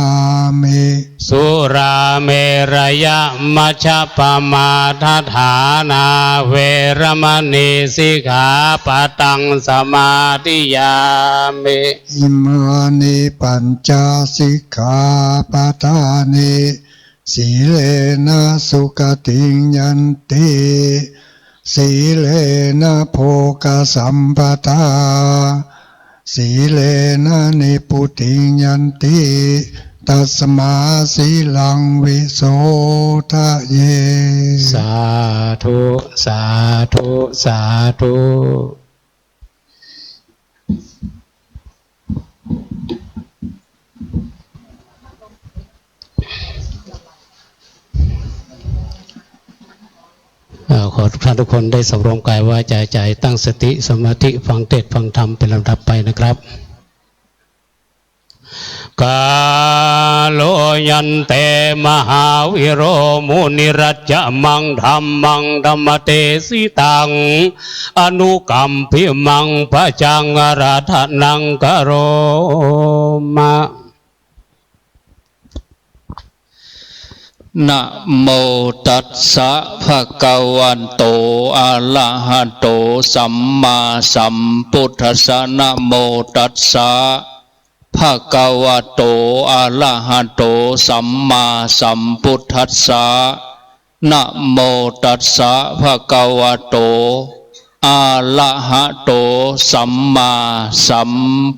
มิ สุราเมรยะมัจจปมาทฐานาเวระมะนีสิกขาปะตังสมาธิยามิ อิมานิปัญจสิกขาปะทานิ สีเลนะสุขติงยันติ สีเลนะโภคสัมปทา สีเลนะนิพพุติงยันติ ตัสมาสีลังวิโสทะเย สาธุ สาธุ สาธุ เอ่อ ขอทุกท่านทุกคนได้สำรวมกายวาจาใจ ตั้งสติสมาธิฟังเทศน์ฟังธรรมเป็นลำดับไปนะครับ กาโล ยันเต มหาวิโร มุนิรัจจมัง ธัมมัง ธรรมเตสิตัง อนุกัมปิมัง ปัจจังอาราธนัง กะโรมะ นะโมตัสสะ ภะคะวะโต อะระหะโต สัมมาสัมพุทธัสสะ นะโมตัสสะ ภะคะวะโต อะระหะโต สัมมาสัมพุทธัสสะ นะโมตัสสะ ภะคะวะโต อะระหะโต สัมมาสัม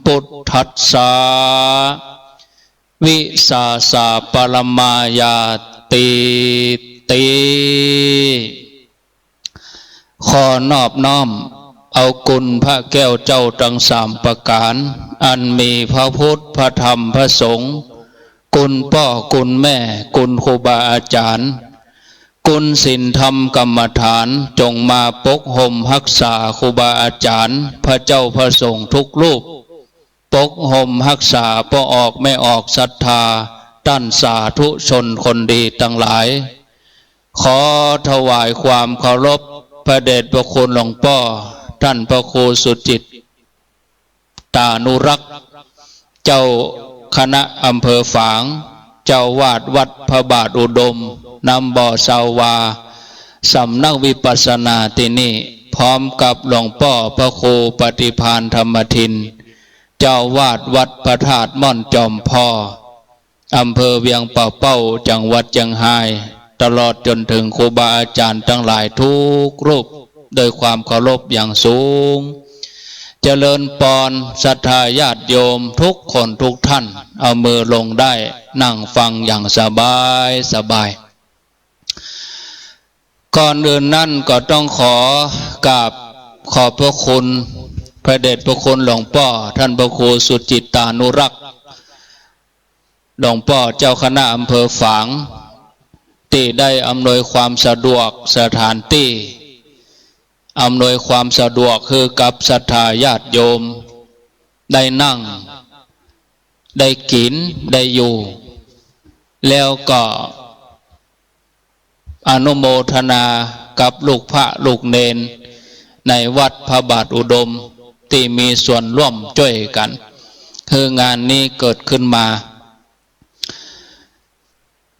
พุทธัสสะ วิสาสะปะระมาญาติติ ขอนอบน้อมเอาคุณพระแก้วเจ้าทั้งสามประก๋าน อันมีพระพุทธ พระธรรม พระสงฆ์ คุณป้อ คุณแม่ คุณครูบาอาจ๋ารย์ คุณศีลธรรมกรรมฐาน จงมาปกห่มฮักษาครูบาอาจ๋ารย์ พระเจ้าพระสงฆ์ทุกรูป ปกห่มฮักษาป้อออกแม่ออกศรัทธา ต้านสาธุชนคนดีตังหลาย ขอถวายความเคารพพระเดชพระคุณหลวงป้อ ต้านพระครูสุจิตตานุรักษ์ เจ้าคณะอำเภอฝาง เจ้าอาวาสวัดพระบาทอุดม นำบ่ซาวา สำนักวิปัสสนาตี้นี่ พร้อมกับหลวงป้อพระครูปฏิภาณธรรมทิน เจ้าอาวาสวัดพระธาตุม่อนจอมผ่อ อำเภอเวียงป่าเป้า จังหวัดเจียงฮาย ตลอดจนเถิงครูบาอาจ๋ารย์ตังหลายทุกรูป โดยความเคารพอย่างสูง เจริญปอน ศรัทธาญาติโยมทุกคนทุกท่าน เอามือลงได้ นั่งฟังอย่างสบายสบาย ก่อนอื่นนั้นก็ต้องขอกราบขอบพระคุณพระเดชพระคุณหลวงป้อ ต้านพระครูสุจิตตานุรักษ์ หลวงป้อเจ้าคณะอำเภอฝาง ตี้ได้อำนวยความสะดวกสถานตี้ อำนวยความสะดวกหื้อกับศรัทธาญาติโยม ได้นั่ง ได้กิ๋น ได้อยู่ แล้วก็ อนุโมทนากับลูกพระลูกเณรในวัดพระบาทอุดม ตี้มีส่วนร่วมจ้วยกั๋น หื้องานนี้เกิดขึ้นมา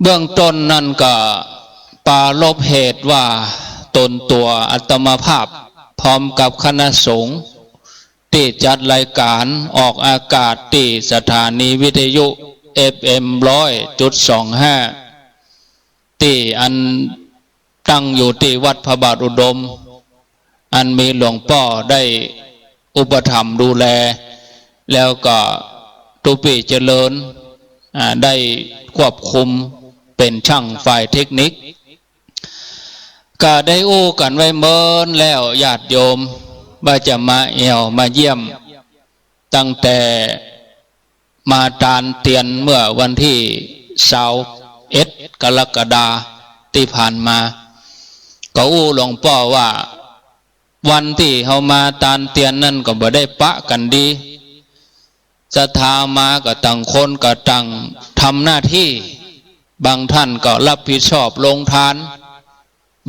เบื้องต้นนั้นก็ปรารภเหตุว่าตนตั๋วอาตมาภาพพร้อมกับคณะสงฆ์ตี้จัดรายการออกอากาศตี้สถานีวิทยุ เอฟเอ็ม ร้อยจุดสองห้า ตี้อันตั้งอยู่ตี้วัดพระบาทอุดม อันมีหลวงป้อได้อุปถัมภ์ดูแล แล้วก็ตุ๊ปี้เจริญ อ่า ได้ควบคุมเป๋นจ้างฝ่ายเทคนิค ก็ได้อู้กั๋นไว้เมินแล้วญาติโยม ว่าจะมาแอ่วมาเยี่ยม ตั้งแต่มาตานเตียนเมื่อวันตี้ซาวเอ็ด กรกฎาตี้ผ่านมา ก็อู้หลวงป้อว่า วันตี้เฮามาตานเตียนนั้นก็บ่ได้ปะกั๋นดี ศรัทธามาก็ต่างคนก็ต่างทำหน้าตี้ บางท่านก็รับผิดชอบโฮงตาน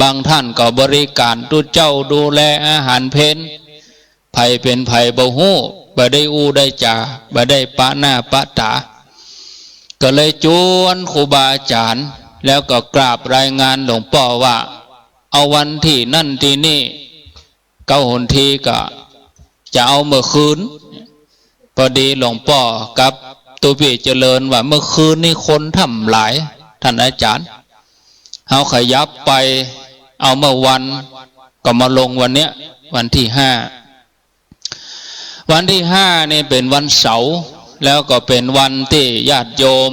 บางท่านก็บริการตุ๊เจ้าดูแลอาหารเพล ใผเป๋นใผบ่ฮู้ บ่ได้อู้ได้จ๋า บ่ได้ปะหน้าปะต๋า ก็เลยจวนครูบาอาจ๋ารย์ แล้วก็กราบรายงานหลวงป้อว่า เอาวันตี้นั้นตี้นี่ เก๊าหนทีก็จะเอาเมื่อคืน พอดีหลวงป้อกับตุ๊ปี้เจริญว่า เมื่อคืนนี้คนถ้ำหลาย ท่านอาจ๋ารย์ เฮาขยับไปเอาเมื่อวัน ก็มาลงวันเนี้ย วันตี้ห้า วันตี้ห้านี่เป๋นวันเสาร์ แล้วก็เป๋นวันตี้ญาติโยม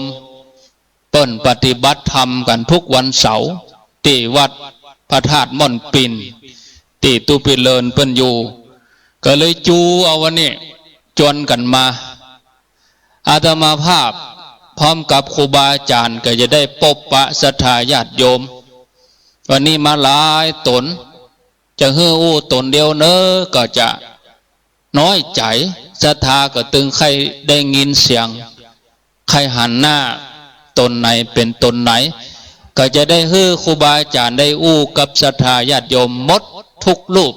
เปิ้นปฏิบัติธรรมกั๋นทุกวันเสาร์ ตี้วัดพระธาตุม่อนปิ่น ตี้ตุ๊ปี้เจริญเปิ้นอยู่ ก็เลยจูเอาวันนี้จวนกั๋นมา อาตมาภาพพร้อมกับครูบาอาจ๋ารย์ก็จะได้ปบปะศรัทธาญาติโยม วันนี้มาหลายต๋น จะหื้ออู้ต๋นเดียวเน่อก็จะน้อยใจ๋ ศรัทธาก็ตึงใค่ได้ยินเสียง ใค่หันหน้าต๋นไหนเป๋นต๋นไหน ก็จะได้หื้อครูบาอาจ๋ารย์ได้อู้กับศรัทธาญาติโยมหมดทุกรูป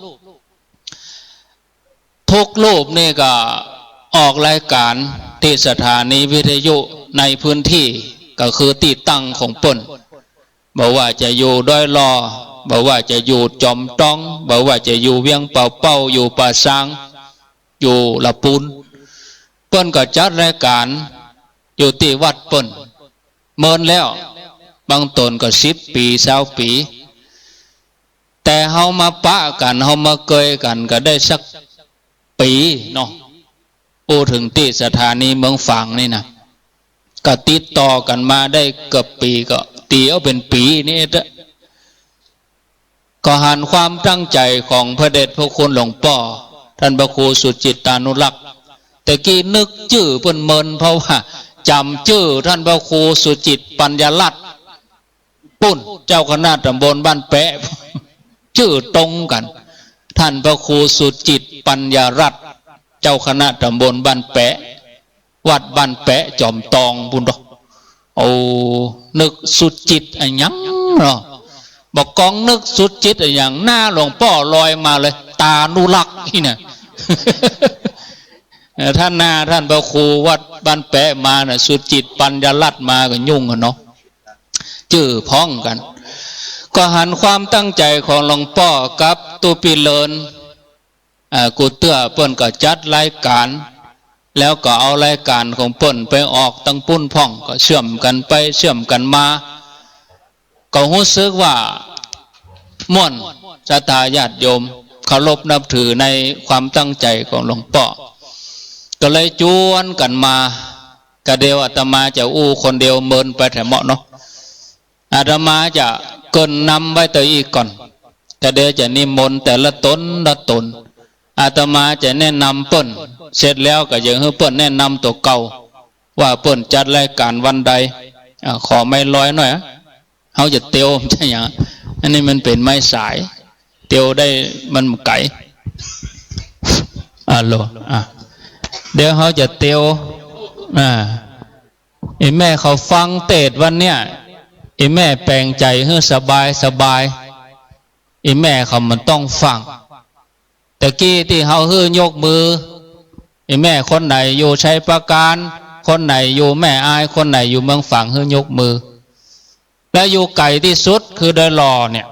ทุกรูปนี่ก็ออกรายการตี้สถานีวิทยุในพื้นตี้ ก็คือตี้ตั้งของเปิ้น บ่ว่าจะอยู่ดอยหล่อ บ่ว่าจะอยู่จอมตอง บ่ว่าจะอยู่เวียงป่าเป้า อยู่ป่าซาง อยู่ละปูน เปิ้นก็จัดรายการอยู่ตี้วัดเปิ้น เมินแล้ว บางต๋นก็สิบปี๋ ซาวปี๋ แต่เฮามาปะกั๋น เฮามาเกยกั๋นก็ได้สักปี๋เนาะ อู้เถิงตี้สถานีเมืองฝางนี่นะ ก็ติดต่อกั๋นมาได้เกือบปี๋ ก็ตี๋เอาเป๋นปี๋นี่เต๊อะ ก็หันความตั้งใจ๋ของพระเดชพระคุณหลวงป้อ ท่านพระครูสุจิตตานุรักษ์ แต่กี้นึกจื้อเปิ้นเมิน เพราะว่าจ๋ำจื้อท่านพระครูสุจิตปัญญารัตน์ ปู้น เจ้าคณะต๋ำบลบ้านแปะ จื้อตรงกั๋น ท่านพระครูสุจิตปัญญารัตน์ เจ้าคณะต๋ำบลบ้านแปะ วัดบ้านแปะจอมตองปู้นเต๊อะ โอ้ นึกสุจิตอะหยังเนาะ บ่ากองนึกสุจิตอะหยัง หน้าหลวงป้อลอยมาเลย ตานุรักษ์นี่นะ เออ ถ้าหน้าท่านพระครูวัดบ้านแปะมาน่ะ สุจิตปัญญารัตน์มาก็ยุ่งอะเนาะ จื้อพ้องกั๋น ก็หันความตั้งใจ๋ของหลวงป้อกับตุ๊ปี้เจริญ อ่า กูเตื้อเปิ้นก็จัดรายการ แล้วก็เอารายการของเปิ้นไปออกตังปู้นพ่อง ก็เชื่อมกั๋นไปเชื่อมกั๋นมา ก็ฮู้สึกว่าม่วน ศรัทธาญาติโยมเคารพนับถือในความตั้งใจ๋ของหลวงป้อ ก็เลยจวนกั๋นมา กะเดียวอาตมาจะอู้คนเดียวเมินไปแถมเหมาะเนาะ อาตมาจะเกริ่นนำไว้ตะอี้ก่อน กะเดียวจะนิมนต์แต่ละต๋นละต๋น อาตมาจะแนะนำเปิ้น เสร็จแล้วก็จะหื้อเปิ้นแนะนำตั๋วเก่า ว่าเปิ้นจัดรายการวันใด อ่า ขอไม้ลอยหน่อยอะ เฮาจะเตียว บ่ใจ้หยัง อันนี้มันเป๋นไม้สาย เตียวได้มันบ่ไก๋ อ่า โหล อ่า เดี๋ยวเฮาจะเตียว อ่า อีแม่เขาฟังเตสน์วันเนี้ย อีแม่แป๋งใจ๋หื้อสบายสบาย อีแม่เขามันต้องฟัง ตะกี้ตี้เฮาหื้อยกมือ อีแม่คนไหนอยู่ชัยปราการ คนไหนอยู่แม่อาย คนไหนอยู่เมืองฝาง หื้อยกมือ และอยู่ไก๋ตี้สุดคือดอยหล่อเนี่ย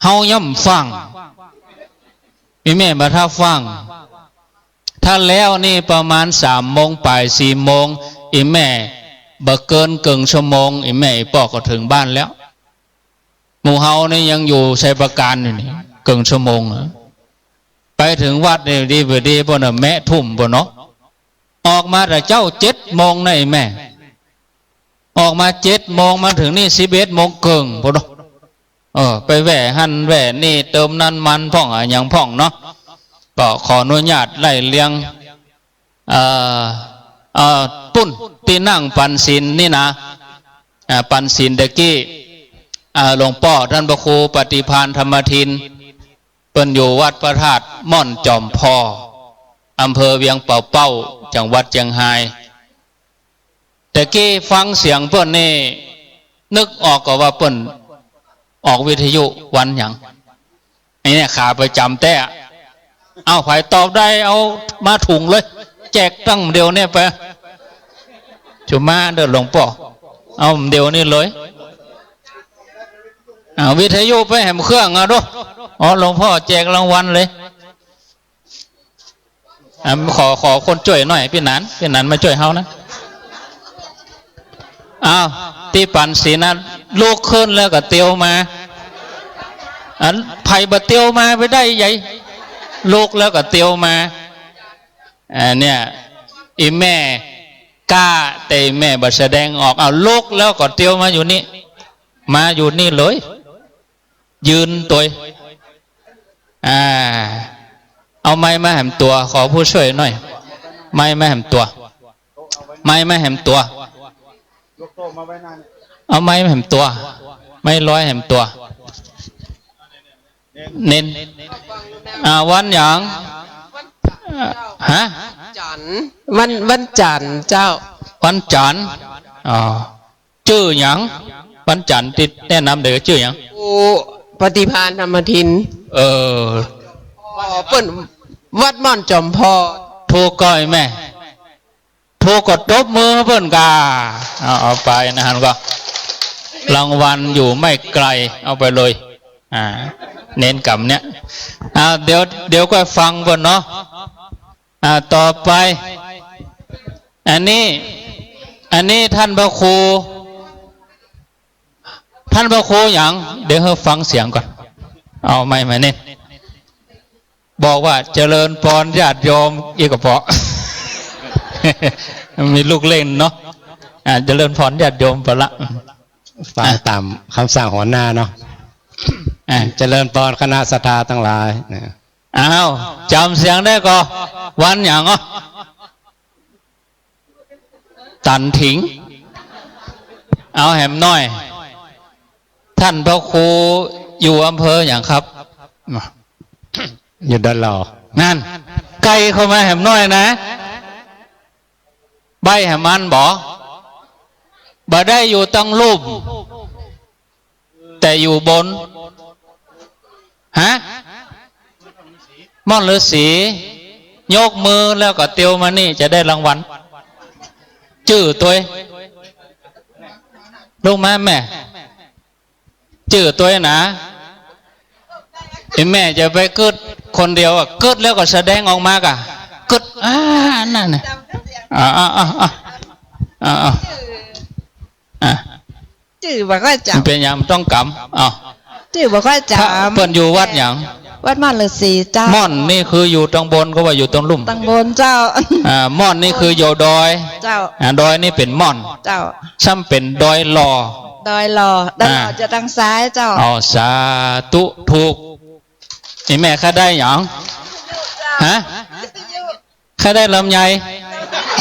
เฮาย่อมฟั่ง อีแม่บ่าถ้าฟั่ง ถ้าแล้วนี่ประมาณสามโมงป๋าย สี่โมง อีแม่บ่เกินเกิ่งชั่วโมง อีแม่อีป้อก็เถิงบ้านแล้ว หมู่เฮานี่ยังอยู่ชัยปราการอยู่นี่ เกิ่งชั่วโมงอะ ไปเถิงวัดนี่ดีบ่ดี ปู๊นน่ะ แมะทุ่มปู๊นเนาะ ออกมาแต่เจ๊าเจ็ดโมงนะอีแม่ ออกมาเจ็ดโมง มาเถิงนี่สิบเอ็ดโมงเกิ่งปู๊นเนาะ เออ ไปแว่หั้นแว่นี่ เติมน้ำมันพ่องอะหยังพ่องเนาะ ก็ขออนุญาตไล่เรียง เอ่อ เอ่อ ปู๊น ตี้นั่งปั๋นศีลนี่นะ อ่า ปั๋นศีลตะกี้ อ่า หลวงป้อต้านพระครูปฏิภาณธรรมทิน เปิ้นอยู่วัดพระธาตุม่อนจอมพอ อำเภอเวียงป่าเป้า จังหวัดเจียงฮาย ตะกี้ฟังเสียงเปิ้นนี่ นึกออกก่อว่าเปิ้นออกวิทยุวันหยัง ไอ้เนี่ยขาประจ๋ำแต๊อะ เอา ใผตอบได้เอามาถุงเลย แจกตั้งเดี่ยวเนี่ยไป จุมาเด้อหลวงป้อ เอาเดี่ยวนี้เลย เอาวิทยุไปแหมเครื่องเอาดู อ๋อ หลวงป้อแจกรางวัลเลย อ่ะ ขอ ขอคนจ้วยหน่อย ปี้หนาน ปี้หนานมาจ้วยเฮานะ อ้าว ตี้ปั๋นศีลนะ ลุกขึ้นแล้วก็เตียวมา อันใผบ่เตียวมาไปได้ใหญ่ ลุกแล้วก็เตียวมา อ่า เนี่ย อีแม่กล้า แต่อีแม่บ่แสดงออก เอาลุกแล้วก็เตียวมาอยู่นี่ มาอยู่นี่เลย ยืนตวย อ่า เอาไมค์มาแหมตั๋ว ขอผู้จ้วยหน่อย ไมค์มาแหมตั๋ว ไมค์มาแหมตั๋ว เอาไมค์มาแหมตั๋ว ไมค์ลอยแหมตั๋ว เน้น อ่า วันหยัง ฮะ จันทร์ วัน วันจันทร์เจ้า วันจันทร์ อ๋อ จื้อหยัง วันจันทร์ตี้แนะนำเด้อ จื้อหยัง ครูปฏิภาณธรรมทิน เออ อ๋อ เปิ้นวัดม่อนจอมพอ ถูกก่อแม่ ถูกก็ตบมือเปิ้นก่า เอา เอาไปนะ หันก่อ รางวัลอยู่ไม่ไกล เอาไปเลย อ่า เน้นกำเนี่ย อ่า เดี๋ยว เดี๋ยวก็ฟังเปิ้นเนาะ อ่า ต่อไป อันนี้ อันนี้ท่านพระครู ท่านพระครูหยัง เดี๋ยวหื้อฟังเสียงก่อน เอาไมค์มานี่ บอกว่าเจริญพรญาติโยม อีกกระเป๋อ มีลูกเล่นเนาะ อ่า เจริญพรญาติโยมไปละ ฟังต๋ามกำสั่งหัวหน้าเนาะ อ่า เจริญพรคณะศรัทธาตังหลายนะ อ้าว จ๋ำเสียงได้ก่อ วันหยังอ่ะ ตันถิง เอาแหมหน้อย ท่านพระครูอยู่อำเภอหยังครับ อยู่ดอยหล่อ นั่น ใก้เข้ามาแหมหน้อยนะ ใบ้แหมมันบ่ บ่ได้อยู่ตังลุ่ม แต่อยู่บน ฮะ ม่อนฤๅษี ยกมือแล้วก็เตียวมานี่ จะได้รางวัล จื้อตวย ลุกมาแม่ จื้อตวยนะ ไอ้แม่จะไปกึ๊ดคนเดียวอะ กึ๊ดแล้วก็แสดงออกมาก่ะ กึ๊ด อ่า นั่นน่ะ อ่า อ่า อ่า อ่า อ่า อ่า จื้อบ่ค่อยจ๋ำ มันเป๋นหยังต้องกำ อ้าว จื้อบ่ค่อยจ๋ำ ถ้าเปิ้นอยู่วัดหยัง วัดม่อนฤๅษีเจ้า ม่อนนี่คืออยู่ตังบน ก็ว่าอยู่ตังลุ่ม ตังบนเจ้า อ่า ม่อนนี่คืออยู่ดอย เจ้า อ่า ดอยนี่เป๋นม่อน เจ้า ซ้ำเป๋นดอยหล่อ ดอยหล่อ ดอยหล่อ อ่า จะตังซ้ายเจ้า อ๋อ สาธุ ถูก นี่แม่ข้าได้หยัง ฮะ ข้าได้ลำไย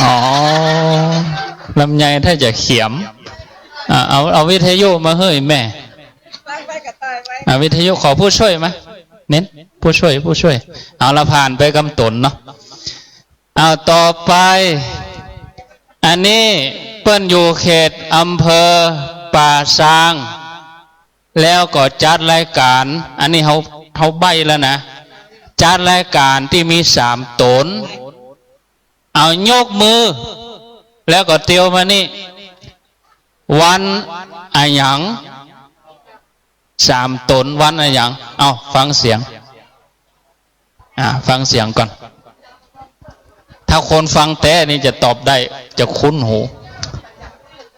อ๋อ ลำไยถ้าจะเขียม อ่า เอา เอาวิทยุมาหื้อแม่ อ่า วิทยุขอผู้จ้วยมา เน้น ผู้จ้วย ผู้จ้วย เอาละ ผ่านไปกำต๋นเนาะ เอา ต่อไป อันนี้เปิ้นอยู่เขตอำเภอป่าซาง แล้วก็จัดรายก๋าน อันนี้เฮา เฮาใบ้แล้วนะ จัดรายก๋านตี้มีสามต๋น เอายกมือ แล้วก็เตียวมานี่ วันอะหยัง สามต๋น วันอะหยัง เอาฟังเสียง อ่า ฟังเสียงก่อน ถ้าคนฟังแต๊นี่จะตอบได้ จะคุ้นหู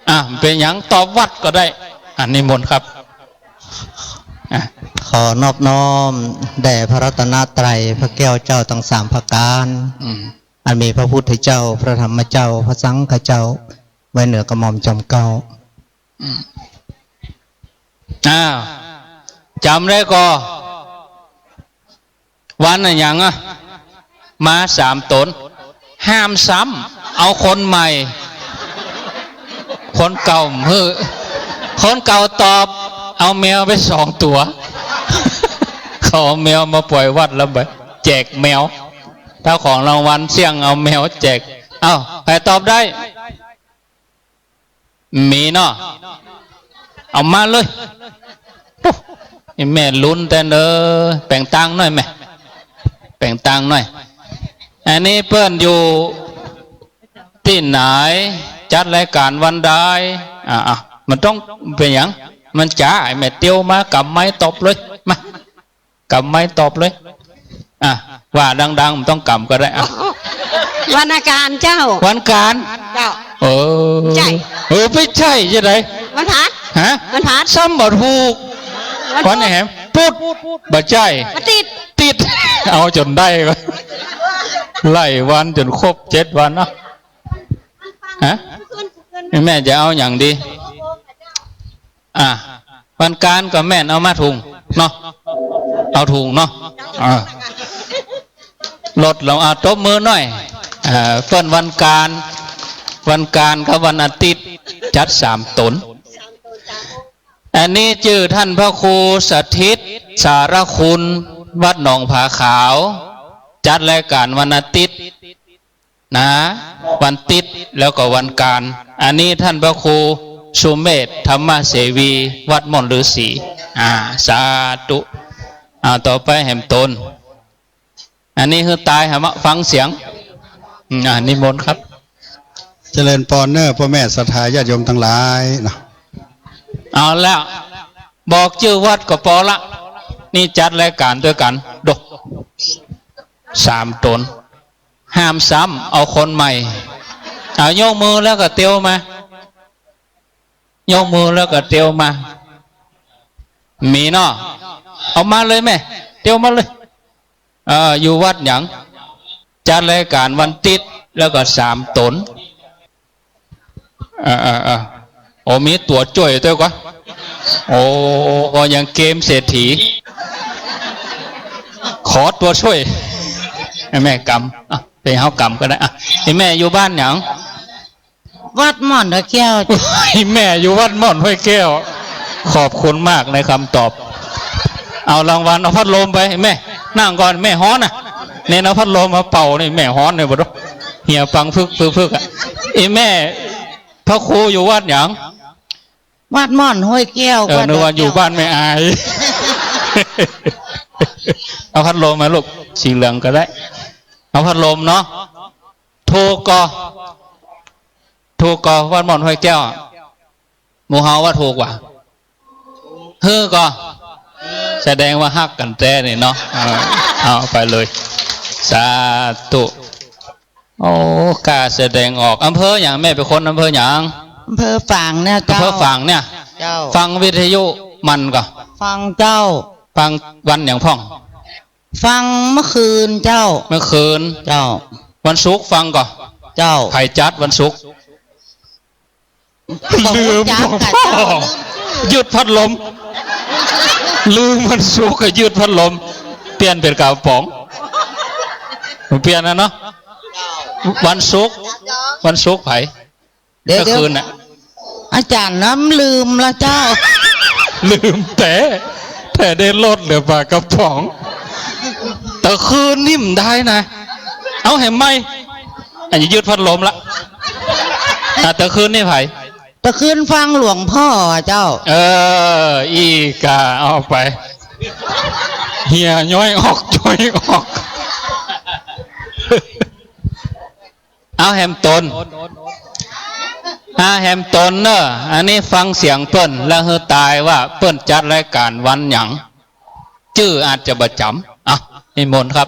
อ่ะ เป๋นหยัง ตอบวัดก็ได้ อ่ะ นิมนต์ครับ อ่ะ ขอนอบน้อมแด่พระรัตนตรัย พระแก้วเจ้าตังสามประก๋าน อืม อันมีพระพุทธเจ้า พระธรรมเจ้า พระสังฆเจ้า ไว้เหนือกระหม่อมจอมเกล้า อืม อ้าว จ๋ำได้ก่อ วันอะหยังอะ มาสามต๋น ห้ามซ้ำ เอาคนใหม่ คนเก่าบ่หื้อ คนเก่าตอบ เอาแมวไปสองตั๋ว เขาเอาแมวมาป่อยวัดแล้วบ่ แจกแมว เจ้าของรางวัลเสี้ยงเอาแมวแจก เอ้า ใผตอบได้ มีเนาะ เอามาเลย โอ้ นี่แม่ลุ้นแต๊เน่อ แป๋งตางหน้อยแม่ แป๋งตางหน้อย อันนี้เปิ้นอยู่ตี้ไหน จัดรายก๋านวันใด อ่ะ อ่ะ มันต้องเป๋นหยัง มันจ๋า ไอ้แม่เตียวมา ก๋ำไมค์ตอบเลย มา ก๋ำไมค์ตอบเลย อ่ะ ว่าดังๆ บ่ต้องก๋ำก็ได้ อ่ะ วันอังคารเจ้า วันอังคาร เจ้า เออ ใจ้ เออ บ่ใจ้จะใด วันพฤหัส ฮะ วันพฤหัส ซ้ำบ่ถูก วันพุธ วันแหม พุธ บ่ใจ้ วันอาทิตย์ อาทิตย์ เอาจ๋นได้วะ ไล่วันจ๋นครบเจ็ดวันเนาะ ฮะ แม่จะเอาหยังดี อ่ะ วันอังคารก็แม่น เอามาถุงเนาะ เอาถุงเนาะ อ่ะ ลดลง อ่ะ ตบมือหน้อย อ่า เปิ้นวันอังคาร วันอังคารกับวันอาทิตย์ จัดสามต๋น อันนี้จื้อท่านพระครูสถิต สารคุณ วัดหนองผาขาว จัดรายก๋านวันอาทิตย์ นะ วันอาทิตย์แล้วก็วันอังคาร อันนี้ท่านพระครูสุเมธ ธรรมเสวี วัดม่อนฤๅษี อ่า สาธุ อ่า ต่อไปแหมตน อันนี้คือตายหามาฟังเสียง อืม อ่า นิมนต์ครับ เจริญปอนเน่อ ป้อแม่ศรัทธาญาติโยมตังหลายเนาะ เอาแล้ว บอกจื้อวัดก็ปอละ นี่จัดรายก๋านตวยกั๋น ดก สามต๋น ห้ามซ้ำ เอาคนใหม่ เอายกมือแล้วก็เตียวมา ยกมือแล้วก็เตียวมา มีเนาะ เอามาเลยแม่ เตียวมาเลย เอ่อ อยู่วัดหยัง จัดรายก๋านวันอาทิตย์ แล้วก็สามต๋น เออ เออ เออ โอ้ มีตั๋วจ้วยตวยกว่า โอ้ ก็ยังเกมเศรษฐี ขอตั๋วจ้วย ให้แม่กำ อ่ะ ไปเฮากำก็ได้ อ่ะ ไอ้แม่อยู่บ้านหยัง วัดม่อนห้วยแก้ว ไอ้แม่อยู่วัดม่อนห้วยแก้ว ขอบคุณมากในคำตอบ เอารางวัล เอาพัดลมไป ไอ้แม่ นั่งก่อน แม่ฮ้อนน่ะ นี่เอาพัดลมมาเป่านี่ แม่ฮ้อนเนี่ยบ่รู้ เหี่ยปังพึกพึกพึกอ่ะ ไอ้แม่ พระครูอยู่วัดหยัง วัดม่อนห้วยแก้ว เออ นึกว่าอยู่บ้านแม่อาย เอาพัดลมมาลูก สีเหลืองก็ได้ เอาพัดลมเนาะ ถูกก่อ ถูกก่อ วัดม่อนห้วยแก้ว หมู่เฮาว่าถูกกว่า หื้อก่อ แสดงว่าฮักกั๋นแต๊นี่เนาะ เออ เอาไปเลย สาธุ โอ้ กล้าแสดงออก อำเภอหยัง แม่เป๋นคนอำเภอหยัง อำเภอฝางเนี่ยเจ้า อำเภอฝางเนี่ย เจ้า ฟังวิทยุมันก่อ ฟังเจ้า ฟังวันหยังพ่อง ฟังเมื่อคืนเจ้า เมื่อคืน เจ้า วันศุกร์ฟังก่อ เจ้า ใผจัดวันศุกร์ ลืม บ่ฮู้จักกะเจ้า ลืมจื้อ ยืดพัดลม ลืมวันศุกร์ก็ยืดพัดลม เปลี่ยนเป๋นก๋าป๋อง เปลี่ยนนะเนาะ วันศุกร์ วันศุกร์ใผ เดี๋ยว เมื่อคืนน่ะ เดี๋ยว อาจ๋ารย์น้ำลืมละเจ้า ลืมแต๊ แต๊ได้ลดเหลือป๋ากระป๋อง ตะคืนนี่บ่ได้นะ เอาแหมใหม่ อันนี้ยืดพัดลมละ อ่ะ ตะคืนนี่ใผ ตะคืนฟังหลวงพ่ออะเจ้า เออ อีกา เอาไป เหี่ยย้อยออก ย้อยออก เอาแหมต๋น เอาแหมต๋นเน่อ อันนี้ฟังเสียงเปิ้น แล้วหื้อตายว่าเปิ้นจัดรายก๋านวันหยัง จื้ออาจจะบ่จ๋ำ อ่ะ นิมนต์ครับ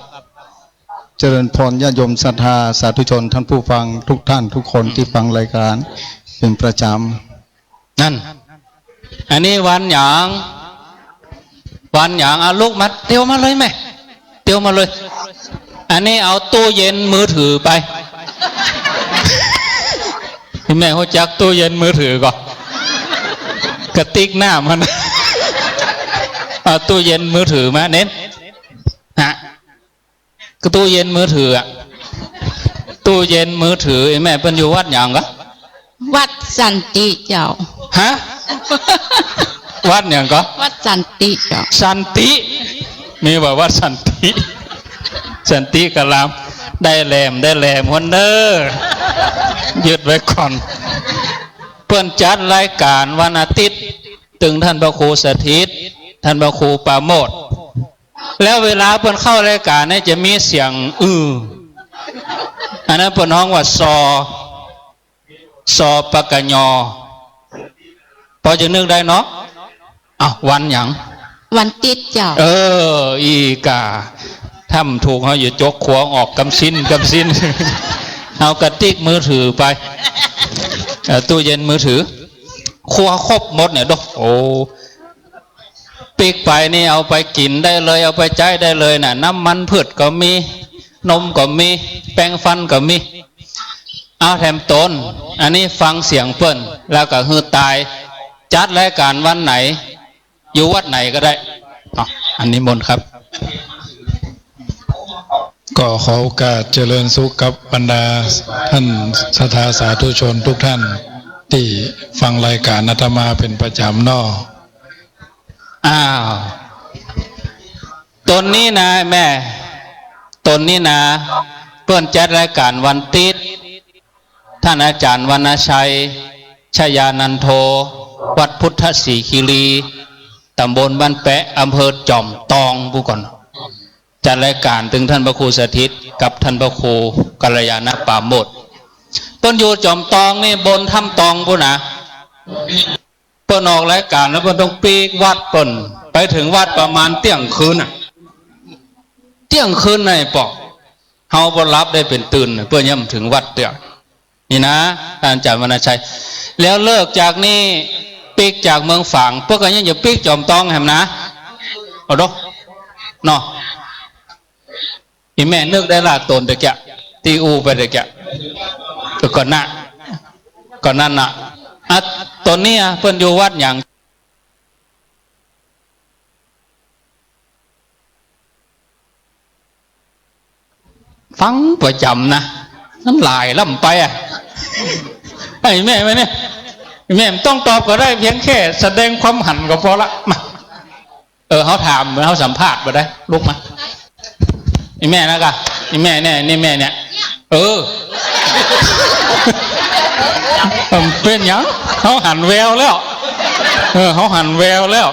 เจริญพรญาติโยมศรัทธาสาธุชนท่านผู้ฟังทุกท่านทุกคนตี้ฟังรายก๋านเป๋นประจ๋ำ นั่น อันนี้วันหยัง วันหยัง เอาลุกมา เตียวมาเลยแม่ เตียวมาเลย อันนี้เอาตู้เย็นมือถือไป แม่ฮู้จักตู้เย็นมือถือก่อ กระติกน้ำมัน เอาตู้เย็นมือถือมาเน้น ฮะ ก็ตู้เย็นมือถืออะ ตู้เย็นมือถือ ไอ้แม่เปิ้นอยู่วัดหยังก่อ วัดสันติเจ้า ฮะ วัดหยังก่อ วัดสันติเจ้า สันติ มีบ่าวัดสันติ สันติกะลาม ได้แหลม ได้แหลมคนเน้อ ยึดไว้ก่อน เปิ้นจัดรายก๋านวันอาทิตย์ ตึงท่านพระครูสถิต ท่านพระครูปราโมทย์ แล้วเวลาเปิ้นเข้ารายก๋านเนี่ยจะมีเสียงอื้อ อันนั้นเปิ้นฮ้องว่า ซอ ซอ ปะกะญอ ปอจะนึกได้เนาะ อ้าว วันหยัง วันติ๊ดเจ้า เออ อีก่า ถ้าบ่ถูกเฮาอย่าจกขวงออกกำซิ้น กำซิ้น เอากระติกมือถือไป เอ่อ ตู้เย็นมือถือ ครัวครบหมดเนี่ยโด โอ้ ปิ๊กไปนี่เอาไปกิ๋นได้เลย เอาไปใจ๊ได้เลยน่ะ น้ำมันพืชก็มี นมก็มี แปรงฟันก็มี เอาแหมต๋น อันนี้ฟังเสียงเปิ้น แล้วก็หื้อตาย จัดรายก๋านวันไหน อยู่วัดไหนก็ได้ อ่ะ อันนี้นิมนต์ครับ ก็ขอโอกาสเจริญสุขกับบรรดาท่านศรัทธาสาธุชนทุกท่านตี้ฟังรายก๋านอาตมาเป๋นประจ๋ำเนาะ อ้าว ต๋นนี้นะแม่ ต๋นนี้นะ เปิ้นจัดรายก๋านวันติ๊ด ท่านอาจ๋ารย์วรรณชัย ชยานันโท วัดพุทธสีคีรี ต๋ำบลบ้านแป๊ะ อำเภอจอมตอง ปู้ก่อน จัดรายก๋านตึงท่านพระครูสถิตกับท่านพระครูกัลยาณปราโมทย์ เปิ้นอยู่จอมตองนี่ บนถ้ำตองปู้นนะ เปิ้นออกรายก๋านแล้วเปิ้นต้องปิ๊กวัดเปิ้น ไปเถิงวัดประมาณเตี้ยงคืนน่ะ เตี้ยงคืนในปอก เฮาบ่หลับได้เป๋นตื่น เปิ้นยังบ่เถิงวัดเตื้อ นี่นะ ท่านอาจ๋ารย์วรรณชัย แล้วเลิกจากนี่ ปิ๊กจากเมืองฝาง เปิ้นก็ยังจะปิ๊กจอมตองแหมนะ เอาโด เนาะ อีแม่นึกได้ละต๋นตะเกียะ ตี้อู้ไปตะเกียะ ก็ก่อนนะ ก่อนนั้นน่ะ อ่ะ ต๋นนี้อ่ะ เปิ้นอยู่วัดหยัง ฟังประจ๋ำนะ มันหลายล้ำไปอ่ะ ไอ้แม่ แม่เนี่ย แม่บ่ต้องตอบก็ได้ เพียงแค่แสดงความหันก็ปอละ มา เออ เฮาถาม เฮาสัมภาษณ์บ่ได้ ลุกมา อีแม่นะกะ อีแม่เนี่ย นี่แม่เนี่ย เออ เป๋นหยัง เฮาหันแววแล้ว เออ เฮาหันแววแล้ว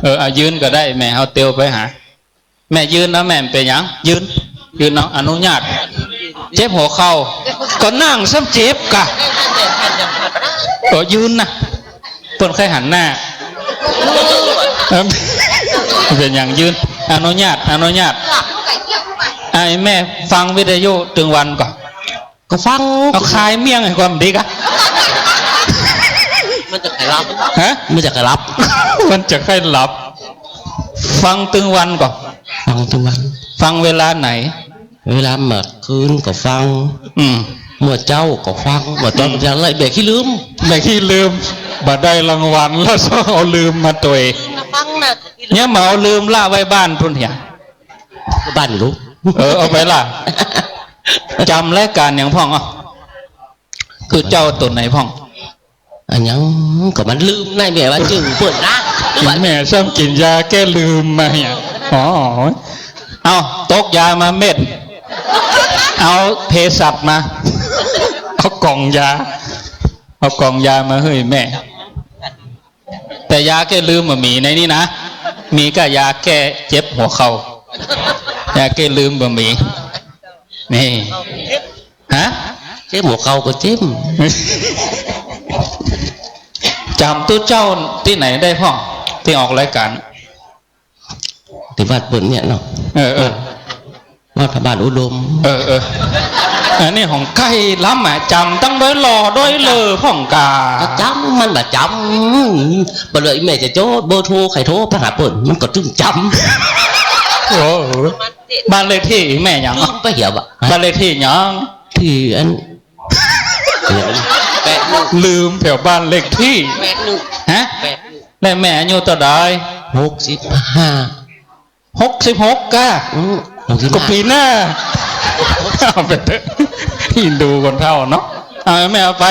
เออ เอายืนก็ได้ แม่ เฮาเตียวไปหา แม่ยืนนะ แม่บ่เป๋นหยัง ยืน ยืนเนาะ อนุญาต เจ็บหัวเข่า ก็นั่งซ้ำเจ็บกะ ก็ยืนนะ เปิ้นใค่หันหน้า เออ เป๋นหยังยืน อนุญาต อนุญาต ไอ้แม่ฟังวิทยุตึงวันก่อ ก็ฟัง เอาคายเมี่ยงหื้อก่อนดีกะ มันจะใค่หลับ ฮะ มันจะใค่หลับ มันจะใค่หลับ ฟังตึงวันก่อ ฟังตึงวัน ฟังเวลาไหน เวลาเมื่อคืนก็ฟัง อืม เมื่อเจ๊าก็ฟัง เมื่อต๋อน อืม อย่างไร บ่าขี้ลืม บ่าขี้ลืม บ่ได้รางวัลแล้วต้องเอาลืมมาตวย ฟังนะ เนี่ยมาเอาลืมละไว้บ้านพุ้นเหีย บ้านลูก เออ เอาไปละ จ๋ำรายก๋านหยังพ่องอ่ะ คือเจ้าต๋นไหนพ่อง อะหยัง ก็มันลืมในแม่ว่าจื้อเปิ้นนะ แม่ซ้ำกิ๋นยาแก้ลืมมาเหีย อ๋อ เอาตกยามาเม็ด เอาเภสัชมา เอาก่องยา เอาก่องยามาหื้อแม่ แต่ยาแก้ลืมบ่มีในนี้นะ มีก้ายาแก้เจ็บหัวเข่า ยาแก้ลืมบ่มี นี่ ฮะ เจ๊หมวกเขาก็เจ๊ม จ๋ำตุ๊เจ้าตี้ไหนได้พ่อง ตี้ออกรายก๋าน ตี้วัดเปิ้นเนี่ยเนาะ เออ เออ วัดพระบาทอุดม เออ เออ อันนี้ของใก้ล้ำอะ จ๋ำตังโดยหล่อโดยเหล่อพ่องกา ก็จ๋ำ มันบ่จ๋ำ บ่เลยแม่จะโจ้เบอร์โทร ใค่โทรไปหาเปิ้น มันก็ตึงจ๋ำ โอ้โห บ้านเลขตี้แม่หยัง ลืมไปเหียบ่ะ บ้านเลขตี้หยัง ตี้อัน แปดหนึ่ง ลืมแผวบ้านเลขตี้ แปดหนึ่ง ฮะ แปดหนึ่ง แล้วแม่อายุเต้าใด หกสิบห้า หกสิบหก ก้า อืม หกสิบห้า ก็ปี๋หน้า เอาไปเถอะ ฮินดู๋คนเฒ่าเนาะ เอาแม่เอาไป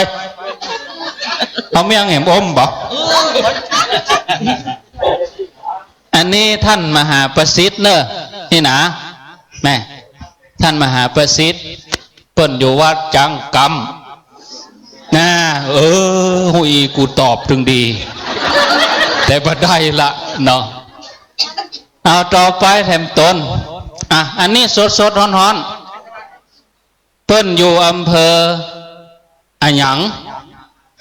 เอาเมี่ยงแหมอมบ่ อันนี้ต้านมหาประสิทธิ์เน่อ นี่นะ แม่ ต้านมหาประสิทธิ์ เปิ้นอยู่วัดจังกำ นะ เออ ฮู้อี้ กูตอบตึงดี แต่บ่ได้ละเนาะ เอาต่อไปแถมตน อ่ะ อันนี้สดๆ ฮ้อนๆ เปิ้นอยู่อำเภออะหยัง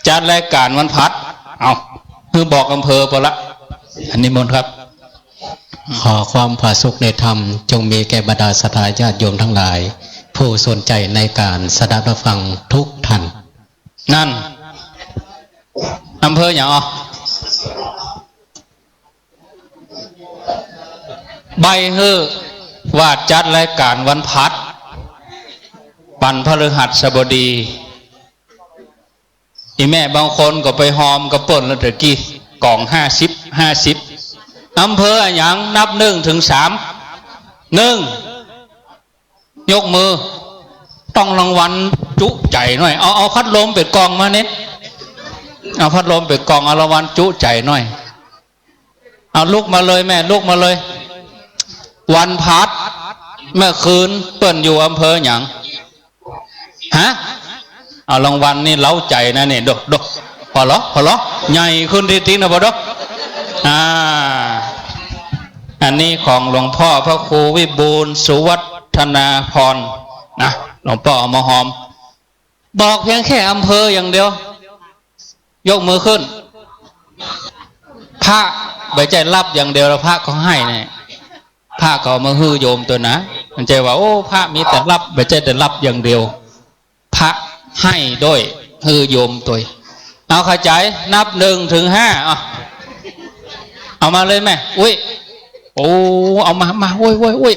จัดรายก๋านวันพฤหัส เอา คือบอกอำเภอไปละ อันนี้มนต์ครับ ขอความผาสุกในธรรม จงมีแก่บรรดาศรัทธาญาติโยมทั้งหลาย ผู้สนใจในการสดับรับฟังทุกท่าน นั่น อำเภอหยังอ่ะ ใบ้หื้อว่าจัดรายก๋านวันพฤหัส วันพฤหัสบดี อีแม่บางคนก็ไปฮอมกับเปิ้นแล้วตะกี้ ก๋องห้าสิบ ห้าสิบ อำเภออะหยัง นับหนึ่งถึงสาม หนึ่ง ยกมือ ต้องรางวัลจุใจ๋หน่อย เอา เอาพัดลมไปก่องมาเนี่ย เอาพัดลมไปก่อง เอารางวัลจุใจ๋หน่อย เอาลุกมาเลยแม่ ลุกมาเลย วันพฤหัสเมื่อคืนเปิ้นอยู่อำเภอหยัง ฮะ เอารางวัลนี่เร้าใจ๋นะเนี่ย ดู ดู หัวเราะ หัวเราะ ใหญ่ขึ้นติ๊กๆ นะ ปอดอ อ่า อันนี้ของหลวงพ่อพระครูวิบูลย์สุวัฒนาพรณ์ นะ หลวงป้อเอามาฮอม บอกเพียงแค่อำเภออย่างเดียว ยกมือขึ้น พระบ่ใจ้ฮับอย่างเดียวแล้ว พระก็หื้อเนี่ย พระก็เอามาหื้อโยมตวยนะ มันใจ้ว่า โอ้ พระมีแต่ฮับ บ่ใจ้แต่ฮับอย่างเดียว พระหื้อด้วย หื้อโยมตวย เอาเข้าใจ๋ นับหนึ่งถึงห้า เอา เอามาเลยแม่ อุ๊ย โอ้ เอามา มา อุ๊ย อุ๊ย อุ๊ย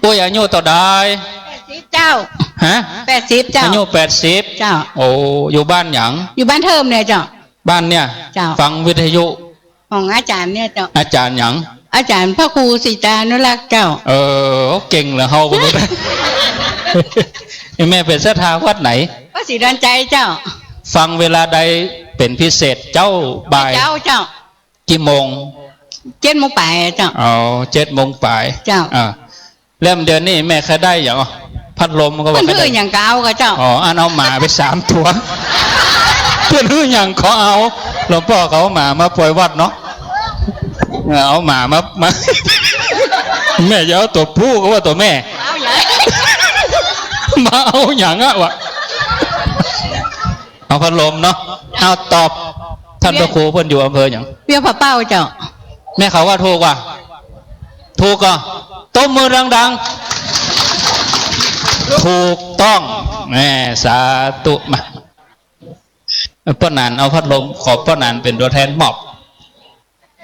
อุ๊ย อายุเต้าใด แปดสิบเจ้า ฮะ แปดสิบเจ้า อายุแปดสิบ เจ้า โอ้ อยู่บ้านหยัง อยู่บ้านเทิมเนี่ยเจ้า บ้านเนี่ย เจ้า ฟังวิทยุ ของอาจ๋ารย์เนี่ยเจ้า อาจ๋ารย์หยัง อาจ๋ารย์พระครูสีตานุรักษ์เจ้า เออ เก่งเหลือเฮาก็บ่ได้ ไอ้แม่เป๋นศรัทธาวัดไหน วัดศรีดอนชัยเจ้า ฟังเวลาใดเป๋นพิเศษเจ้า บ่าย เจ้า เจ้า กี่โมง เจ็ดโมงป๋ายเจ้า อ๋อ เจ็ดโมงป๋าย เจ้า อ่า แล้วเดี๋ยวนี้แม่เคยได้หยัง พัดลมก็ว่า เปิ้นหื้อหยังก็เอาก่อเจ้า อ๋อ อันเอาหมาไปสามตั๋ว เปิ้นหื้อหยังก็เอา หลวงป้อเขาเอาหมามาป่อยวัดเนาะ เอาหมามา มา แม่จะเอาตั๋วผู้ก็ว่าตั๋วแม่ เอาหยัง มาเอาหยังอะวะ เอาพัดลมเนาะ เอาตอบ ต้านพระครูเปิ้นอยู่อำเภอหยัง เวียงผาเป้าเจ้า แม่เขาว่าถูกว่ะ ถูกก่อ ตบมือดังๆ ถูกต้อง แม่ สาธุ มา ป้อหนานเอาพัดลม ขอป้อหนานเป๋นตั๋วแทนมอบ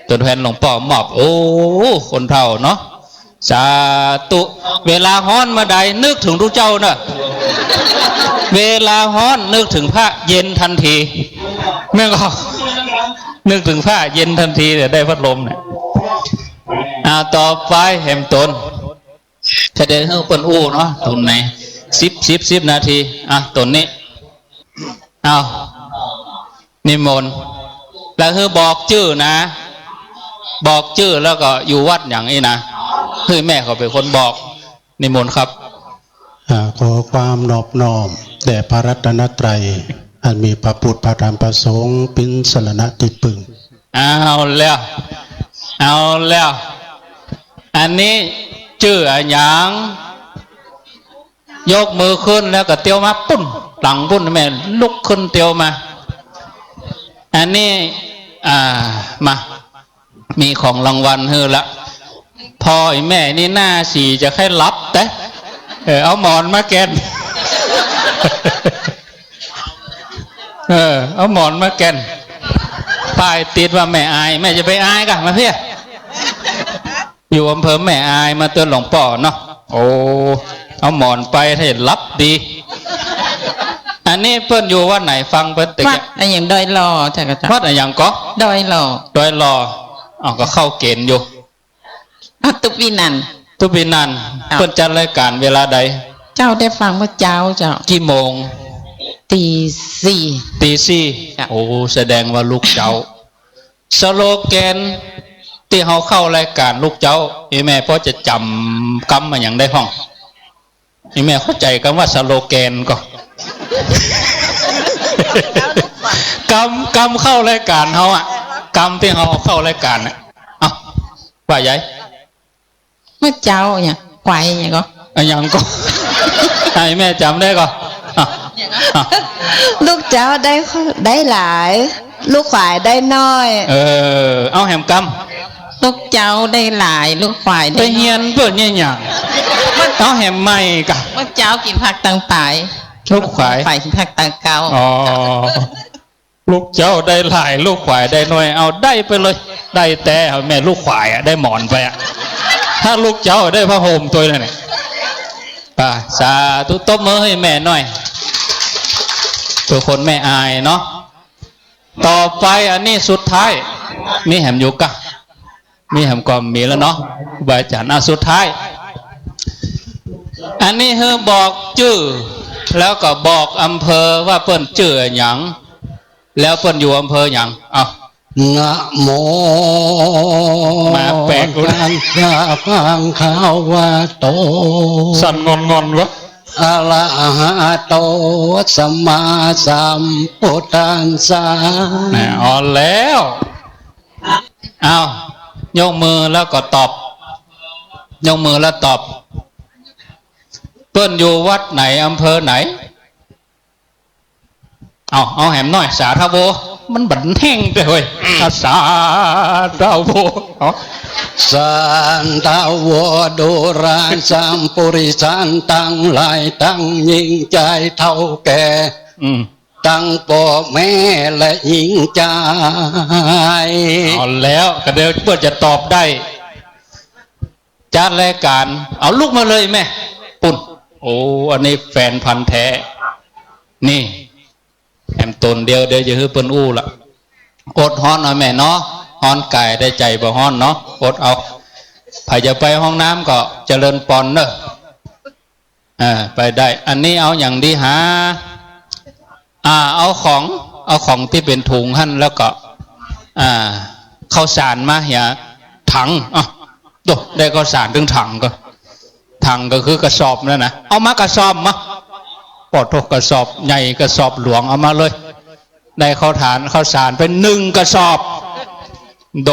ตั๋วแทนหลวงป้อมอบ โอ้ คนเฒ่าเนาะ สาธุ เวลาฮ้อนเมื่อใดนึกถึงตุ๊เจ้าเน่อ เวลาฮ้อนนึกถึงพระเย็นทันที แม่นก่อ นึกถึงพระเย็นทันทีเนี่ย ได้พัดลมเนี่ย อ่า ต่อไปแหมตน จะได้หื้อเปิ้นอู้เนาะ ตนไหน สิบ สิบ สิบนาที อ่ะ ตนนี้ เอา นิมนต์ แล้วหื้อบอกจื้อนะ บอกจื้อแล้วก็อยู่วัดหยังอี้นะ หื้อแม่เขาเป๋นคนบอก นิมนต์ครับ อ่า ขอความนอบน้อมแด่พระรัตนตรัย อันมีพระพุทธ พระธรรม พระสงฆ์ เป๋นสรณะตี้ปึ้ง เอาแล้ว เอาแล้ว อันนี้จื้ออะหยัง ยกมือขึ้นแล้วก็เตียวมาปุ้น หลังปุ้น แม่ลุกขึ้นเตียวมา อันนี้ อ่า มา มีของรางวัลหื้อละ พ่ออีแม่นี่หน้าสีจะใค่หลับแต๊ เออ เอาหมอนมาแก่น เออ เอาหมอนมาแก่น ป้ายติดว่าแม่อาย แม่จะไปอายกะ มาเพี้ย อยู่อำเภอแม่อายมาเตือนหลวงป้อเนาะ โอ้ เอาหมอนไปให้หลับดี อันนี้เปิ้นอยู่วัดไหน ฟังเปิ้นแต่ วัดอะหยัง ดอยหล่อ เจ้าค่ะ วัดอะหยังก่อ ดอยหล่อ ดอยหล่อ อ้าว ก็เข้าเกณฑ์อยู่ อ่ะ ตุ๊ปีนันท์ ตุ๊ปีนันท์ เจ้า เปิ้นจัดรายการเวลาใด เจ้า ได้ฟังเมื่อเจ๊าเจ้า กี่โมง ตีสี่ ตีสี่ เจ้า โอ้ แสดงว่าลุกเจ๊า สโลแกนตี้เฮาเข้ารายการลุกเจ๊า อีแม่พอจะจ๋ำกำอะหยังได้พ่อง อีแม่เข้าใจ๋กำว่าสโลแกนก่อ กำ กำเข้ารายการเฮาอะ กำตี้เฮาเข้ารายการอะ เอ้า ว่าใหญ่ เมื่อเจ๊าเนี่ย ไขว่เนี่ยก่อ อะหยังก่อ ให้แม่จ๋ำได้ก่อ อ่ะ อ่ะ ลุกเจ๊าได้ ได้หลาย ลุกไขว่ได้น้อย เออ เอาแหมกำ ลุกเจ๊าได้หลาย ลุกไขว่ได้น้อย ไปเฮียนเปิ้นเนี่ยหยัง เอาแหมใหม่กะ เมื่อเจ๊ากิ๋นผักตังป๋าย ลุกไขว่ ไขว่กิ๋นผักตังเก๊า อ๋อ ลุกเจ๊าได้หลาย ลุกไขว่ได้น้อย เอาได้ไปเลย ได้แต๊ เอาแม่ลุกไขว่อะ ได้หมอนไปอะ ถ้าลุกเจ๊าได้ผ้าห่มตวยนั่นแหละ อ่ะ สาธุ ตบมือหื้อแม่หน่อย ตุ๊คนแม่อายเนาะ ต่อไปอันนี้สุดท้าย มีแหมอยู่กะ มีแหมก็มีแล้วเนาะ ครูบาอาจ๋ารย์ อ่ะ สุดท้าย อันนี้หื้อบอกจื้อ แล้วก็บอกอำเภอว่าเปิ้นจื้ออะหยัง แล้วเปิ้นอยู่อำเภอหยัง เอ้า นะโม มาแปลกเลย ตัสสะภะคะวะโต สั่นงอนๆ วะ อะระหะโต สัมมาสัมพุทธัสสะ แหม อ่อนแล้ว อ้าว ยกมือแล้วก็ตอบ ยกมือแล้วตอบ เปิ้นอยู่วัดไหน อำเภอไหน เอา เอาแหมหน่อย สาธะโว มันบันแห้งไปเฮ้ย อ่ะ สาธะโว เอา สาธะโว ดูราสัมปุริสันตังหลาย ตังญิงจายเฒ่าแก่ อืม ตังป้อแม่และญิงจาย เอาแล้ว ก็เดี๋ยวเปิ้นจะตอบได้ จัดรายการ เอาลุกมาเลยแม่ ปุ้น โอ้ อันนี้แฟนพันธุ์แท้ นี่ แหมต๋นเดียว เดี๋ยวจะหื้อเปิ้นอู้ละ อดฮ้อนเอาแม่เนาะ ฮ้อนก๋ายแต่ใจ๋บ่ฮ้อนเนาะ อดเอา ใผจะไปห้องน้ำก็เจริญปอนเน่อ อ่า ไปได้ อันนี้เอาหยังดีหา อ่า เอาของ เอาของตี้เป๋นถุงหั้น แล้วก็ อ่า ข้าวสารมาเหีย ถัง อ่ะ โต ได้ข้าวสารตึงถังก่อ ถังก็คือกระสอบนั่นนะ เอามากระสอบมา ปอดโท กระสอบใหญ่ กระสอบหลวง เอามาเลย ได้ข้าวสาร ข้าวสารไปนึ่งกระสอบ โต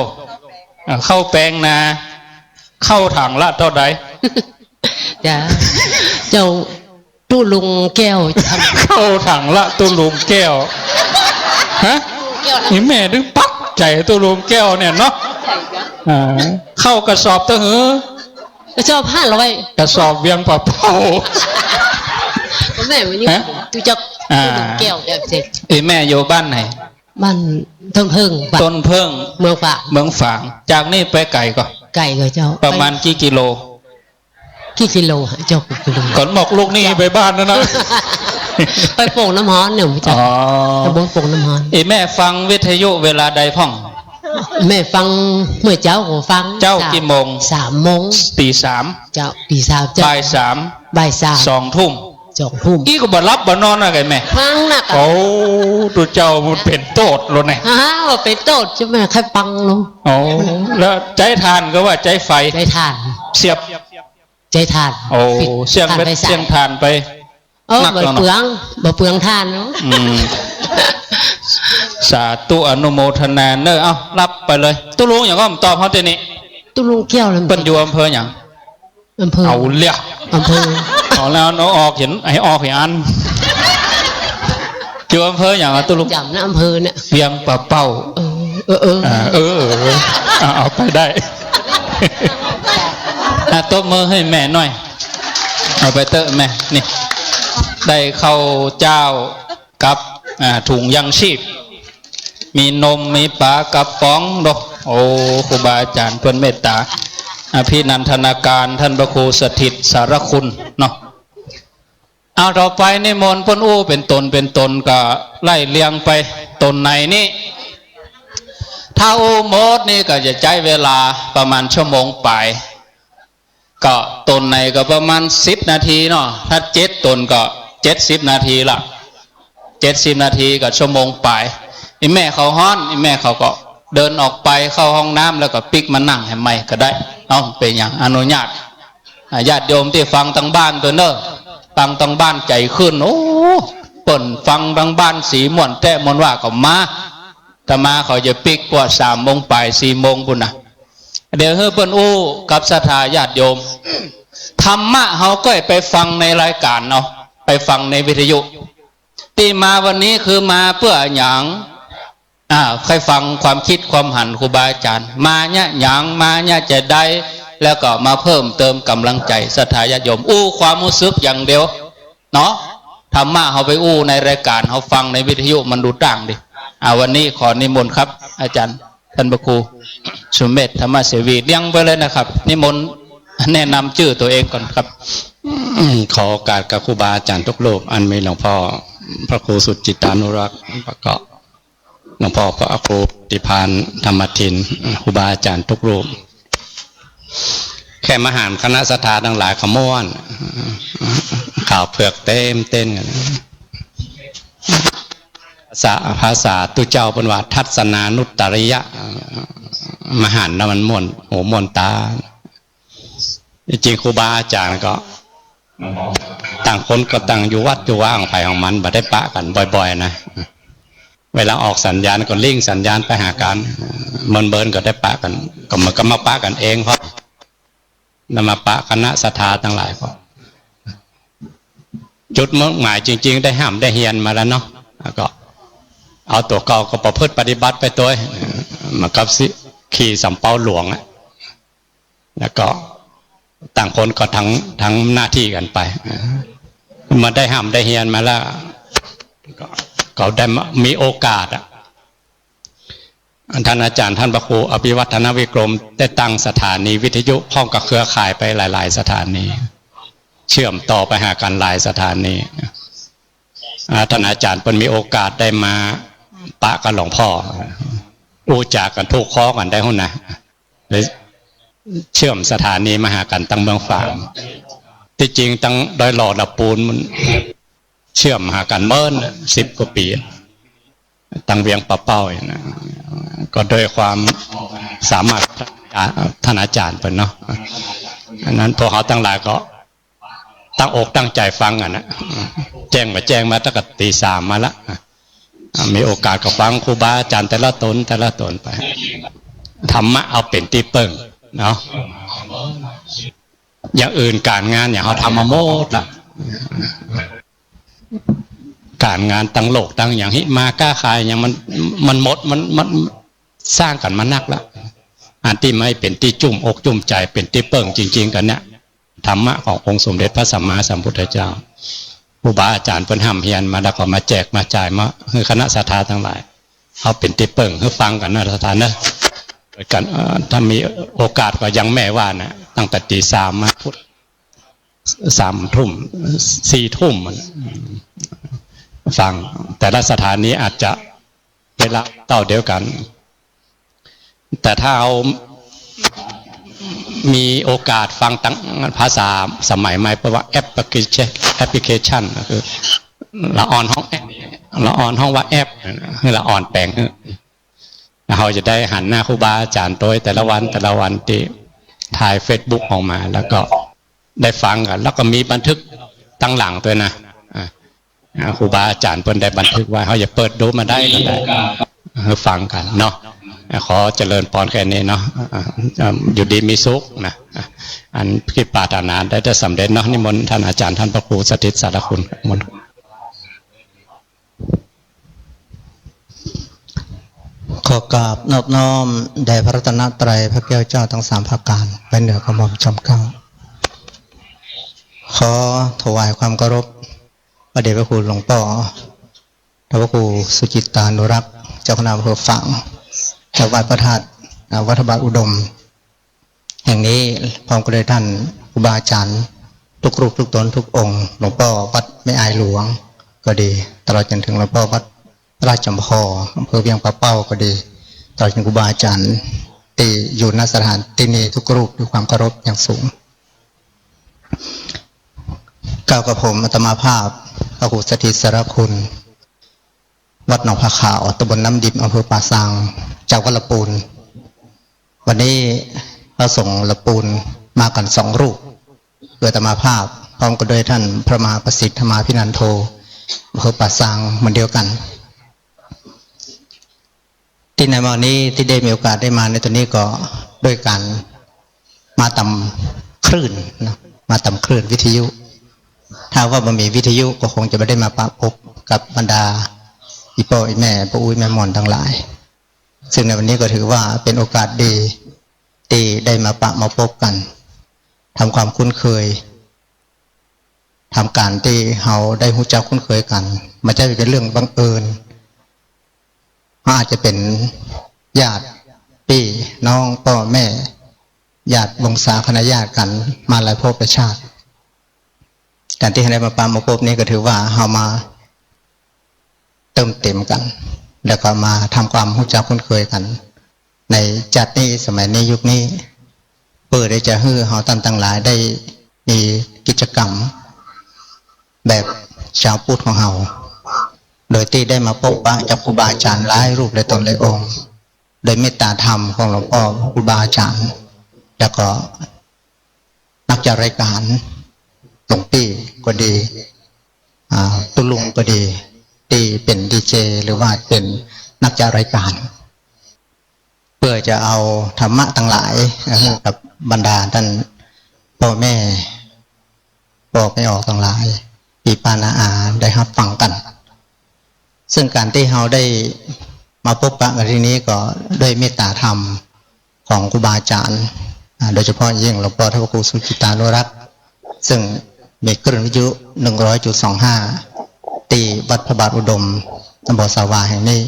อ่า ข้าวแปงนา ข้าวถังละเต้าใด จ้า เจ้า ตุ๊ลุงแก้ว ข้าวถังละตุ๊ลุงแก้ว ฮะ ตุ๊ลุงแก้วนะ นี่แม่ตึงปักใจ๋ตุ๊ลุงแก้วเนี่ยเนาะ ใจ๋จ้ะ อ่า ข้าวกระสอบเต้าหื้อ กระสอบห้าร้อย กระสอบเวียงป่าเป้า แม่วันนี้ ฮะ ตุ๊จัก อ่า ตุ๊ลุงแก้วเดี๋ยวเสร็จ เอ้ย แม่อยู่บ้านไหน บ้านต้นเผิ้ง บ้านต้นเผิ้ง เมืองฝาง เมืองฝาง จากนี่ไปไก๋ก่อ ไก๋ก่อเจ้า ประมาณกี่กิโล กี่กิโลฮะ เจ้า กี่กิโล ก่อนบอกลูกหนี้ไปบ้านนั่นนะ ไปโป่งน้ำฮ้อนเนี่ย อ๋อ ตำบลโป่งน้ำฮ้อน เอ้ย แม่ฟังวิทยุเวลาใดพ่อง แม่ฟังเมื่อเจ๊าก็ฟัง เจ๊า สาม กี่โมง สามโมง ตีสาม เจ้า ตีสาม เจ้า บ่ายสาม บ่ายสาม สองทุ่ม สองทุ่ม อี้ก็บ่หลับบ่นอนนะไก่แม่ ฟังนักอะ โอ้ ตุ๊เจ้ามันเป๋นโต้ษแล้วเนี่ย อ้าว เป๋นโต้ษใจ้ไหม ใค่ฟังเนาะ โอ้ แล้วใจ๊ถ่านก่อว่าใจ๊ไฟ ใจ๊ถ่าน เสียบ ใจ๊ถ่าน โอ้ เสียงไป ถ่านไฟฉาย เสียงถ่านไป เออ นักแล้วเนาะ บ่เปือง บ่เปืองถ่านเนาะ อืม สาธุ อนุโมทนาเน่อ เอ้า รับไปเลย ตุ๊ลุงหยังก่อ ตอบเฮาเต้านี้ ตุ๊ลุงแก้วเลย เปิ้นอยู่อำเภอหยัง อำเภอ เอาเละ อำเภอ เอาแล้ว เอาออก เห็น ให้ออก เห็นอัน อยู่อำเภอหยังอะตุ๊ลุง จ๋ำนะอำเภอเนี่ย เวียงป่าเป้า เออ เออ เออ อ่า เออ เออ อ่า เอาไปได้ อ่ะ ตบมือหื้อแม่หน่อย เอาไปเต๊อะแม่ นี่ ได้ข้าวเจ้า กับ อ่า ถุงยังชีพ มีนม มีป๋ากระป๋องเนาะ โอ้ ครูบาอาจ๋ารย์เปิ้นเมตต๋า อภินันทนาการ ท่านพระครูสถิตสารคุณเนาะ เอา ต่อไปนิมนต์เปิ้นอู้เป๋นต๋นเป๋นต๋น ก็ไล่เรียงไป ต๋นไหนนี่ ถ้าอู้หมดนี่ก็จะใจ๊เวลาประมาณชั่วโมงป๋าย ก็ต๋นไหนก็ประมาณสิบนาทีเนาะ ถ้าเจ็ดต๋นก็เจ็ดสิบนาทีละ เจ็ดสิบนาทีก็ชั่วโมงป๋าย อี่แม่เขาฮ้อน อี่แม่เขาก็เดินออกไปเข้าห้องน้ำ แล้วก็ปิ๊กมานั่งหื้อใหม่ก็ได้ เอ้า เป๋นหยัง อนุญาต อ่า ญาติโยมตี้ฟังตางบ้านเต๊อะเน่อ ฟังตางบ้านใจ๋ขึ้น โอ้ เปิ้นฟังตางบ้านสีม่วนแต๊ม่วนว่าก็มา อาตมาเขาจะปิ๊กกว่าสามโมงป๋าย สี่โมงปู้นนะ เดี๋ยวหื้อเปิ้นอู้กับศรัทธาญาติโยม ธรรมะเฮาก็ไปฟังในรายการเนาะ ไปฟังในวิทยุ ตี้มาวันนี้คือมาเปื้อหยัง อ่า ใค่ฟังความกึ๊ดความหันครูบาอาจ๋ารย์ มาเยียะหยัง มาเยียะจาใด แล้วก็มาเพิ่มเติมก๋ำลังใจ๋ศรัทธาญาติโยม อู้ความฮู้สึกอย่างเดียว เนาะ ธรรมะเฮาไปอู้ในรายการ เฮาฟังในวิทยุมันดูต่างดิ อ่า วันนี้ขอนิมนต์ครับ อาจ๋ารย์ ท่านพระครูสุเมธ ธรรมเสวี เรียงไปเลยนะครับ นิมนต์แนะนำจื้อตั๋วเองก่อนครับ ขอโอกาสกับครูบาอาจ๋ารย์ทุกรูป อันมีหลวงพ่อพระครูสุจิตตานุรักษ์ แล้วก็หลวงพ่อพระครูปฏิภาณธรรมทิน ครูบาอาจ๋ารย์ทุกรูป แค่มาหันคณะศรัทธาตังหลายก็ม่วน ขาวเผือกเต็มเต็นท์กั๋น ภาษา ภาษาตุ๊เจ้าเปิ้นว่าทัศนานุตตริยะ มาหันแล้วมันม่วนหูม่วนต๋า จริงๆ ครูบาอาจ๋ารย์ก็ ต่างคนก็ต่างอยู่วัดอยู่วาของใผของมัน บ่ได้ปะกั๋นบ่อยๆ นะ เวลาออกสัญญาณก็ลิงก์สัญญาณไปหากั๋น เมินๆ ก็ได้ปะกั๋น ก็เหมือนกับมาปะกั๋นเอง เพราะ แล้วมาปะคณะศรัทธาตังหลายก็ จุดมุ่งหมายจริงๆ ได้ฮ่ำได้เฮียนมาแล้วเนาะ แล้วก็เอาตั๋วเก่าก็ประพฤติปฏิบัติไปตวย เหมือนกับสิ ขี่สำเภาหลวงอะ แล้วก็ต่างคนก็ทำ ทำหน้าตี้กั๋นไป มาได้ฮ่ำได้เฮียนมาแล้ว ก็ ก็ได้มา มีโอกาสอะ ท่านอาจ๋ารย์ ท่านพระครูอภิวัฒนวิกรม ได้ตั้งสถานีวิทยุพร้อมกับเครือข่ายไปหลายๆ สถานี เชื่อมต่อไปหากั๋นหลายสถานี อ่า ท่านอาจ๋ารย์เปิ้นมีโอกาสได้มาปะกับหลวงพ่อ อู้จ๋ากั๋นถูกคอกั๋นได้หั้นนะ เลยเชื่อมสถานีมาหากั๋นตังเมืองฝาง ตี้จริงตังดอยหล่อตะปูนมันเชื่อมหากั๋นเมินสิบกว่าปี๋ ตังเวียงป่าเป้านะ ก็โดยความสามารถท่านอาจ๋ารย์เปิ้นเนาะ อันนั้นพวกเฮาตังหลายก็ตั้งอกตั้งใจ๋ฟังกั๋นนะ แจ้งมา แจ้งมาตั้งแต่ตี๋สามมาละ อ่า มีโอกาสก็ฟังครูบาอาจ๋ารย์แต่ละต๋น แต่ละต๋นไป ธรรมะเอาเป๋นตี้เปิ้งเนาะ อย่างอื่นก๋านงานอย่างเฮาทำมาหมดละ ก๋านงานตังโลกตังอย่าง หิมาก้าขายอย่างมัน มันหมด มัน มันสร้างกั๋นมานักละ อันตี้ไม่เป๋นตี้จุ่มอกจุ่มใจ๋ เป๋นตี้เปิ้งจริงๆ กั๋นเนี่ย ธรรมะขององค์สมเด็จพระสัมมาสัมพุทธเจ้า ครูบาอาจ๋ารย์เปิ้นฮ่ำเฮียนมาแล้วก็มาแจกมาจ่ายมาหื้อคณะศรัทธาตังหลาย เอาเป๋นตี้เปิ้งหื้อฟังกั๋นนะศรัทธาเนอะ กั๋น เอ่อ ถ้ามีโอกาสก็อย่างแม่ว่านะ ตั้งแต่ตี๋สามมาพุธ สามทุ่ม สี่ทุ่ม ฟัง แต่ละสถานีอาจจะเวลาเต้าเดียวกั๋น แต่ถ้าเฮามีโอกาสฟังตังภาษาสมัยใหม่ เปิ้นว่าแอปพลิเคชัน แอปพลิเคชัน ก็คือละอ่อนฮ้องแอป ละอ่อนฮ้องว่าแอป หื้อละอ่อนแป๋งหื้อ เฮาจะได้หันหน้าครูบาอาจ๋ารย์ตวยแต่ละวัน แต่ละวันตี้ถ่ายเฟซบุ๊กออกมา แล้วก็ได้ฟังกั๋น แล้วก็มีบันทึกตังหลังตวยนะ อ่า อ่า ครูบาอาจ๋ารย์เปิ้นได้บันทึกไว้ เฮาจะเปิดดูมาได้ก็ได้ หื้อฟังกั๋นเนาะ ขอเจริญปอนแค่นี้เนาะ อ่า อ่า อยู่ดีมีสุขนะ อ่า อันที่ปรารถนาได้ ได้สำเร็จเนาะ นิมนต์ท่านอาจารย์ ท่านพระครูสถิตสารคุณ มนต์ ขอกราบนอบน้อมแด่พระรัตนตรัย พระแก้วเจ้าทั้งสามประการ ไว้เหนือกระหม่อมจอมเกล้า ขอถวายความเคารพ พระเดชพระคุณหลวงป้อ พระครูสุจิตตานุรักษ์ เจ้าคณะอำเภอฝาง เจ้าวัดพระธาตุ อ่า วัดพระบาทอุดม แห่งนี้ พร้อมกันด้วยท่านครูบาอาจารย์ทุกรูปทุกตนทุกองค์ หลวงป้อวัดแม่อายหลวงก็ดี ตลอดจนถึงหลวงป้อวัดราชจำพอ อำเภอเวียงป่าเป้าก็ดี ตลอดจนครูบาอาจารย์ที่อยู่ ณ สถานที่นี้ทุกรูป ด้วยความเคารพอย่างสูง กล่าวกับผมอาตมาภาพ พระครูสถิตสารคุณ วัดหนองผาขาว ตำบลน้ำดิบ อำเภอป่าซาง จังหวัดละปูน วันนี้พระสงฆ์ละปูนมากันสองรูป คืออาตมาภาพ พร้อมกันด้วยท่านพระมหาประสิทธิ์ ธรรมาภินันโท อำเภอป่าซาง เหมือนเดียวกัน ตี้ในวันนี้ตี้ได้มีโอกาสได้มาในตอนนี้ก็ด้วยการมาตามคลื่นนะ มาตามคลื่นวิทยุ ถ้าว่าบ่มีวิทยุก็คงจะบ่ได้มาปะพบกับบรรดาอี่ป้ออี่แม่ ป้าอุ๊ยแม่หม่อนตังหลาย ซึ่งในวันนี้ก็ถือว่าเป๋นโอกาสดีตี้ได้มาปะมาพบกั๋น ทำความคุ้นเคย ทำก๋านตี้เฮาได้ฮู้จักคุ้นเคยกั๋น บ่ใจ้เป๋นเรื่องบังเอิญ เฮาอาจจะเป๋นญาติปี้น้องป้อแม่ ญาติวงศาคณะญาติกั๋นมาหลายภพหลายชาติ ก๋านตี้เฮาได้มาปะมาพบนี้ก็ถือว่าเฮามาเติมเต็มกั๋น แล้วก็มาทำความฮู้จักคุ้นเคยกั๋น ในจัดนี้ สมัยนี้ ยุคนี้ เปื้อตี้จะหื้อเฮาต้านตังหลายได้มีกิจกรรมแบบจาวพุทธของเฮา โดยตี้ได้มาปะปะกับครูบาอาจ๋ารย์หลายรูปหลายต๋นหลายองค์ โดยเมตตาธรรมของหลวงป้อครูบาอาจ๋ารย์ แล้วก็นักจัดรายก๋าน หลวงปี้ก็ดี อ่า ตุ๊ลุงก็ดี ตี้เป๋นดีเจ หรือว่าเป๋นนักจัดรายก๋าน เปื้อจะเอาธรรมะตังหลาย เอ่อ กับบรรดาต้านป้อแม่ ป้อแม่ออกตังหลาย ปี้ป้าน้าอาได้ฮับฟังกั๋น ซึ่งก๋านตี้เฮาได้มาปะปะกั๋นตี้นี้ก็ด้วยเมตตาธรรมของครูบาอาจ๋ารย์ อ่า โดยเฉพาะยิ่งหลวงป้อท่านพระครูสุจิตตานุรักษ์ ซึ่งมีคลื่นวิทยุ หนึ่งร้อยจุดสองห้า ตี้วัดพระบาทอุดม ตำบลสาวาแห่งนี้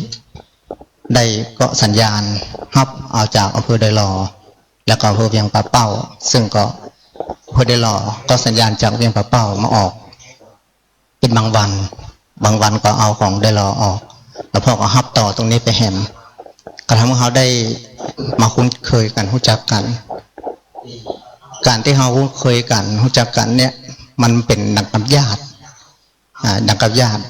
ได้เกาะสัญญาณฮับเอาจากอำเภอดอยหล่อ แล้วก็อำเภอเวียงป่าเป้า ซึ่งก็อำเภอดอยหล่อเกาะสัญญาณจากเวียงป่าเป้ามาออก เป๋นบางวัน บางวันก็เอาของดอยหล่อออก แล้วป้อก็ฮับต่อตรงนี้ไปแหม ก็ทำหื้อเฮาได้มาคุ้นเคยกั๋น ฮู้จักกั๋น ก๋านตี้เฮาคุ้นเคยกั๋น ฮู้จักกั๋นเนี่ย มันเป๋นดังกับญาติ อ่า ดังกับญาติ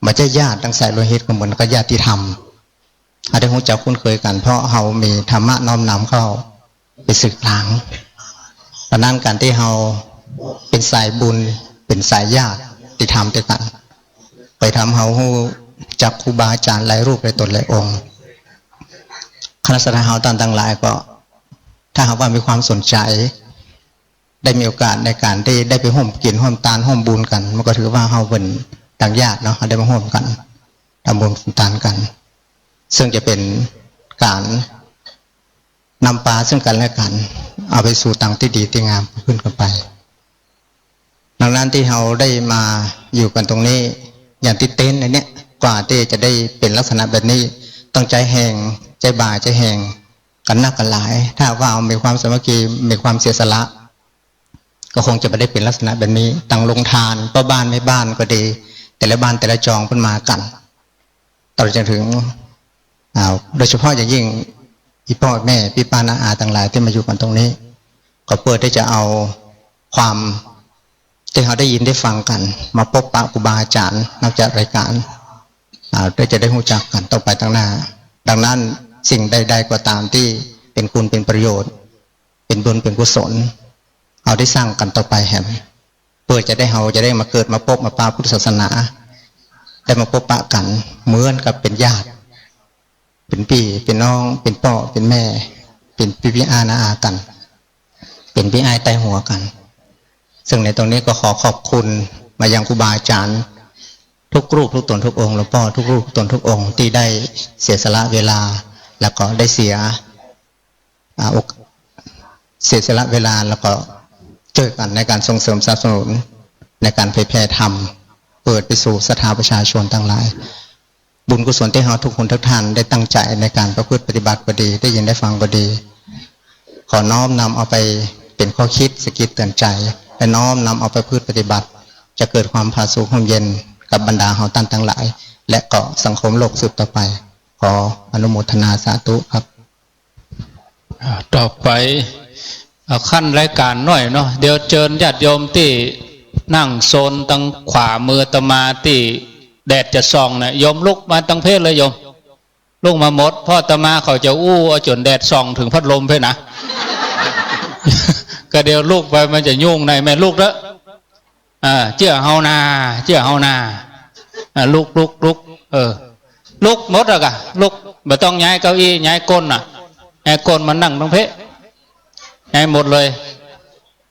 บ่ใจ้ญาติตางสายโลหิต ก็เหมือนกับญาติธรรม เฮาได้ฮู้จักคุ้นเคยกั๋น เพราะเฮามีธรรมะน้อมนำเข้าไปสืบหลัง ดังนั้นก๋านตี้เฮาเป๋นสายบุญ เป๋นสายญาติธรรมตวยกั๋น ไปทำเฮาฮู้จักครูบาอาจ๋ารย์หลายรูปหลายต๋นหลายองค์ คณะศรัทธาเฮาต้านตังหลายก็ ถ้าหากว่ามีความสนใจ๋ ได้มีโอกาสในก๋านตี้ได้ไปฮ่วมกิ๋นฮ่วมตานฮ่วมบุญกั๋น มันก็ถือว่าเฮาเป๋นดังญาติเนาะ เฮาได้มาฮ่วมกั๋น ทำบุญทำตานกั๋น ซึ่งจะเป๋นก๋านนำปาซึ่งกั๋นและกั๋น เอาไปสู่ตางตี้ดีตี้งามขึ้นกั๋นไป ดังนั้นตี้เฮาได้มาอยู่กั๋นตรงนี้ อย่างตี้เต็นท์อันเนี้ย กว่าตี้จะได้เป๋นลักษณะแบบนี้ ต้องใจ๊แฮง ใจ๊บ่า ใจ๊แฮง กั๋นนักกั๋นหลาย ถ้าหากว่ามีความสามัคคี มีความเสียสละ ก็คงจะบ่ได้เป๋นลักษณะแบบนี้ ตางโฮงตาน ป้อบ้านแม่บ้านก็ดี แต่ละบ้านแต่ละจองเปิ้นมากั๋น ตลอดจนถึง อ่า โดยเฉพาะอย่างยิ่ง อี่ป้อแม่ ปี้ป้าน้าอาตังหลายตี้มาอยู่กั๋นตรงนี้ ก็เปื้อตี้จะเอาความ ตี้เฮาได้ยินได้ฟังกั๋น มาปะปะครูบาอาจ๋ารย์ นักจัดรายก๋าน อ่า เปื้อจะได้ฮู้จักกั๋นต่อไปตางหน้า ดังนั้นสิ่งใดๆ ก็ต๋ามตี้เป๋นคุณเป๋นประโยชน์ เป๋นบุญเป๋นกุศล เฮาได้สร้างกั๋นต่อไปแหม เปื้อจะได้เฮาจะได้มาเกิดมาปะมาปาพุทธศาสนา ได้มาปะปะกั๋นเหมือนกับเป๋นญาติ เป็นปี้ เป็นน้อง เป็นป้อ เป็นแม่ เป็นปี้ปี้อาน้าอากั๋น เป็นปี้อ้ายใต้หัวกั๋น ซึ่งในตรงนี้ก็ขอขอบคุณมายังครูบาอาจ๋ารย์ทุกรูปทุกต๋นทุกองค์ หลวงป้อทุกรูปทุกต๋นทุกองค์ ตี้ได้เสียสละเวลา แล้วก็ได้เสีย อ่า โอก- เสียสละเวลา แล้วก็จ้วยกั๋นในก๋านส่งเสริมสนับสนุน ในก๋านเผยแผ่ธรรม เปิดไปสู่ศรัทธาประชาชนตังหลาย บุญกุศลตี้เฮาทุกคนทุกท่านได้ตั้งใจ๋ในก๋านประพฤติปฏิบัติก็ดี ได้ยินได้ฟังก็ดี ขอน้อมนำเอาไปเป๋นข้อคิดสะกิดเตือนใจ๋ และน้อมนำเอาไปประพฤติปฏิบัติ จะเกิดความผาสุกฮ่มเย็นกับบรรดาเฮาต้านตังหลาย และก็สังคมโลกสืบต่อไป ขออนุโมทนาสาธุครับ อ่า ต่อไป อ่า ขั้นรายก๋านหน้อยเนาะ เดี๋ยวเจิญญาติโยมตี้นั่งโซนตังขวามืออาตมาตี้แดดจะส่องเนี่ย โยมลุกมาตังเพศเลยโยม ลุกมาหมด เพราะอาตมาเขาจะอู้เอาจ๋นแดดส่องเถิงพัดลมเพศนะ ก็เดี๋ยวลุกไปมันจะยุ่งใน แม่ลุกเต๊อะ อ่า เจื้อเฮานา เจื้อเฮานา อ่า ลุก ลุก ลุก เออ ลุกหมดแล้วก่ะ ลุก บ่ต้องย้ายเก้าอี้ ย้ายก้นน่ะ ย้ายก้นมานั่งตรงเพะ ย้ายหมดเลย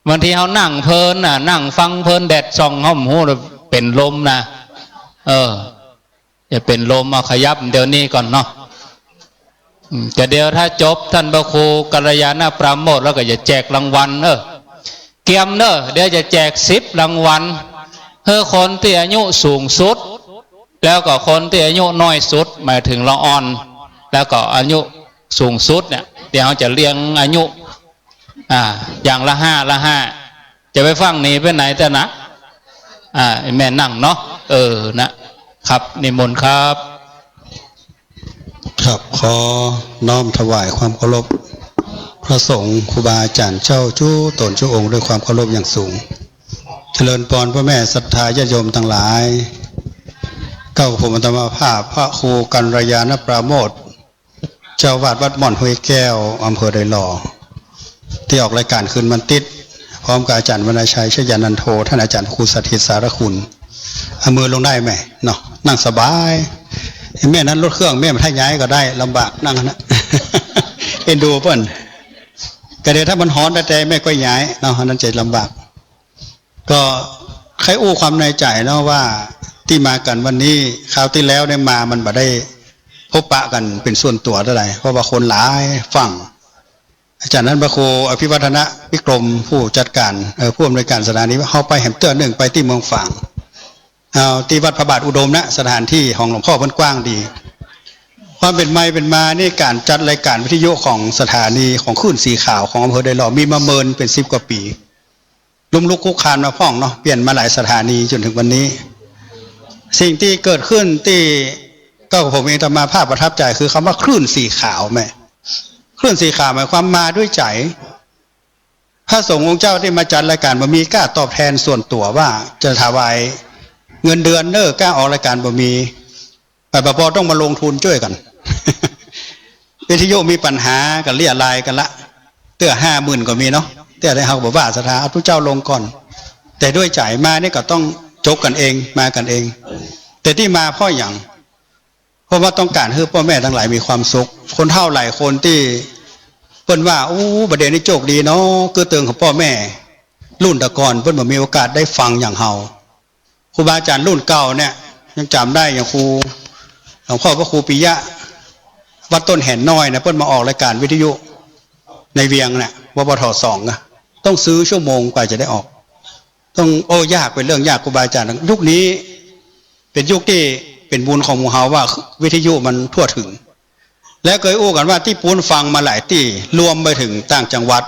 บางทีเฮานั่งเพลินน่ะ นั่งฟังเพลิน แดดส่องเฮาบ่ฮู้เป๋นลมนะ เออ จะเป๋นลม เอาขยับเดี๋ยวนี้ก่อนเนาะ อืม แต่เดี๋ยวถ้าจบท่านพระครูกัลยาณปราโมทย์แล้วก็จะแจกรางวัล เออ เกียมเนอะ เดี๋ยวจะแจกสิบรางวัล หื้อคนตี้อายุสูงสุด แล้วก็คนตี้อายุน้อยสุด หมายเถิงละอ่อน แล้วก็อายุสูงสุดเนี่ย เดี๋ยวเฮาจะเรียงอายุ อ่า อย่างละห้า ละห้า จะไปฟั่งหนีไปไหนเต๊อะนะ อ่า แม่นั่งเนาะ เออ นะ ครับ นิมนต์ครับ ครับ ขอน้อมถวายความเคารพพระสงฆ์ครูบาอาจ๋ารย์เจ้าจุ๊ต๋นจุ๊องค์ด้วยความเคารพอย่างสูง เจริญปอนพ่อแม่ศรัทธาญาติโยมตังหลาย เก้าผมอาตมาภาพพระครูกัลยาณปราโมทย์ เจ้าอาวาสวัดม่อนห้วยแก้ว อำเภอดอยหล่อ ตี้ออกรายก๋านคืนวันติ๊ด พร้อมกับอาจ๋ารย์วรรณชัย ชยานันโท ท่านอาจ๋ารย์ครูสถิตสารคุณ เอามือลงได้ไหมเนาะ นั่งสบาย แม่นั้นรถเครื่อง แม่มาถ้าย้ายก็ได้ ลำบากนั่งนะ เอ็นดูเปิ้น ก็เดี๋ยวถ้ามันฮ้อนแต๊ๆ แม่ก็ย้ายเนาะ อันนั้นจะลำบาก ก็ใค่อู้ความในใจ๋เนาะว่าตี้มากั๋นวันนี้ คราวตี้แล้วเนี่ยมามันบ่ได้พบปะกั๋นเป๋นส่วนตั๋วเต้าใด เพราะว่าคนหลายฟั่ง อาจ๋ารย์ท่านพระครูอภิวัฒนวิกรมผู้จัดก๋าน เอ่อ ผู้อำนวยก๋านสถานี เฮาไปแหมเตื้อนึ่ง ไปตี้เมืองฝาง เอาตี้วัดพระบาทอุดมนะ สถานตี้ของหลวงพ่อเปิ้นกว้างดี ความเป๋นไปเป๋นมานี่ ก๋านจัดรายก๋านวิทยุของสถานีของคลื่นสีขาวของอำเภอดอยหล่อมีมาเมินเป๋นสิบกว่าปี๋ ล้มลุกคลุกคลานมาพ่องเนาะ เปลี่ยนมาหลายสถานีจ๋นเถิงวันนี้ สิ่งตี้เกิดขึ้นตี้ ก็ผมเองอาตมาภาพประทับใจ๋คือคำว่าคลื่นสีขาวแม่ คลื่นสีขาวหมายความมาด้วยใจ๋ พระสงฆ์องค์เจ้าตี้มาจัดรายก๋านบ่มีก้าตอบแทนส่วนตั๋วว่าจะถวายเงินเดือนเน้อ ก้าออกรายก๋านบ่มี ไปปะปอต้องมาลงทุนจ้วยกั๋น วิทยุมีปัญหาก็เลี้ยรายกั๋นละ เตื้อห้าหมื่นก็มีเนาะ เตื้อได้เฮาก็บ่ว่าศรัทธา เอาตุ๊เจ้าลงก่อน แต่ด้วยใจ๋มานี่ก็ต้องจกกั๋นเอง มากั๋นเอง แต่ตี้มาเพราะหยัง เพราะว่าต้องก๋านหื้อป้อแม่ตังหลายมีความสุข คนเฒ่าหลายคนตี้เปิ้นว่า โอ้ บ่าเดี่ยวนี้โจคดีเนาะ กึ๊ดเติงของป้อแม่ รุ่นตะก่อนเปิ้นบ่มีโอกาสได้ฟังอย่างเฮา ครูบาอาจ๋ารย์รุ่นเก่าเนี่ย ยังจ๋ำได้อย่างครู หลวงพ่อพระครูปิยะ วัดต้นแหนน้อยนะ เปิ้นมาออกรายก๋านวิทยุในเวียงน่ะ วปท.สอง อะ ต้องซื้อชั่วโมงกว่าจะได้ออก ต้อง โอ้ ยาก เป๋นเรื่องยาก ครูบาอาจ๋ารย์ ยุคนี้เป๋นยุคตี้เป๋นบุญของหมู่เฮาว่าวิทยุมันทั่วเถิง และเกยอู้กั๋นว่าตี้ปู๊นฟังมาหลายตี้ รวมไปเถิงต่างจังหวัด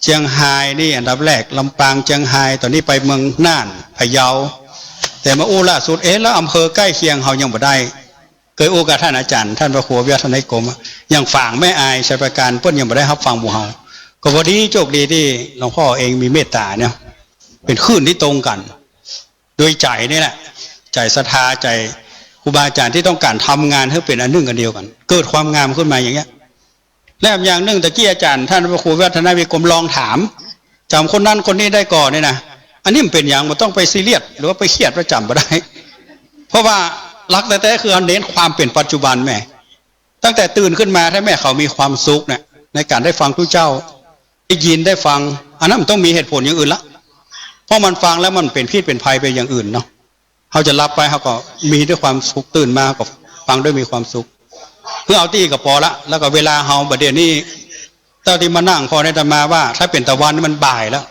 เจียงฮายนี่อันดับแรก ลำปาง เจียงฮาย ต๋อนนี้ไปเมืองน่าน พะเยา แต่มาอู้ล่าสุด เอ๊ะ แล้วอำเภอใก้เคียงเฮายังบ่ได้ เกยอู้กับต้านอาจ๋ารย์ ต้านพระครูวิวัฒนวิกรม อย่างฝาง แม่อาย ไชยประการ เปิ้นยังบ่ได้ฮับฟังหมู่เฮา ก็พอดีโจคดีตี้หลวงพ่อเองมีเมตต๋าเนี่ย เป๋นคลื่นตี้ตรงกั๋น โดยใจ๋นี่แหละ ใจ๋ศรัทธา ใจ๋ครูบาอาจ๋ารย์ตี้ต้องก๋านทำงานหื้อเป๋นอันนึ่งอันเดียวกั๋น เกิดความงามขึ้นมาอย่างเงี้ย และอย่างนึ่ง ตะกี้อาจ๋ารย์ต้านพระครูวิวัฒนวิกรมลองถาม จ๋ำคนนั้นคนนี้ได้ก่อนี่นะ อันนี้มันเป๋นหยัง บ่ต้องไปซีเรียส หรือว่าไปเครียดว่าจ๋ำบ่ได้ เพราะว่าหลักแต๊ๆ คือเฮาเน้นความเป๋นปัจจุบันแม่ ตั้งแต่ตื่นขึ้นมา ถ้าแม่เขามีความสุขเนี่ย ในการได้ฟังตุ๊เจ้า ได้ยินได้ฟัง อันนั้นมันต้องมีเหตุผลอย่างอื่นละ เพราะมันฟังแล้วมันเป๋นพิษเป๋นภัยไปอย่างอื่นเนาะ เฮาจะหลับไป เฮาก็มีด้วยความสุข ตื่นมาก็ฟังด้วยมีความสุข คือเอาตี้ก็ปอละ แล้วก็เวลาเฮาบัดเดี๋ยวนี้ เต้าตี้มานั่งผ่อในอาตมาว่า ถ้าเป๋นตะวันนี่มันบ่ายแล้ว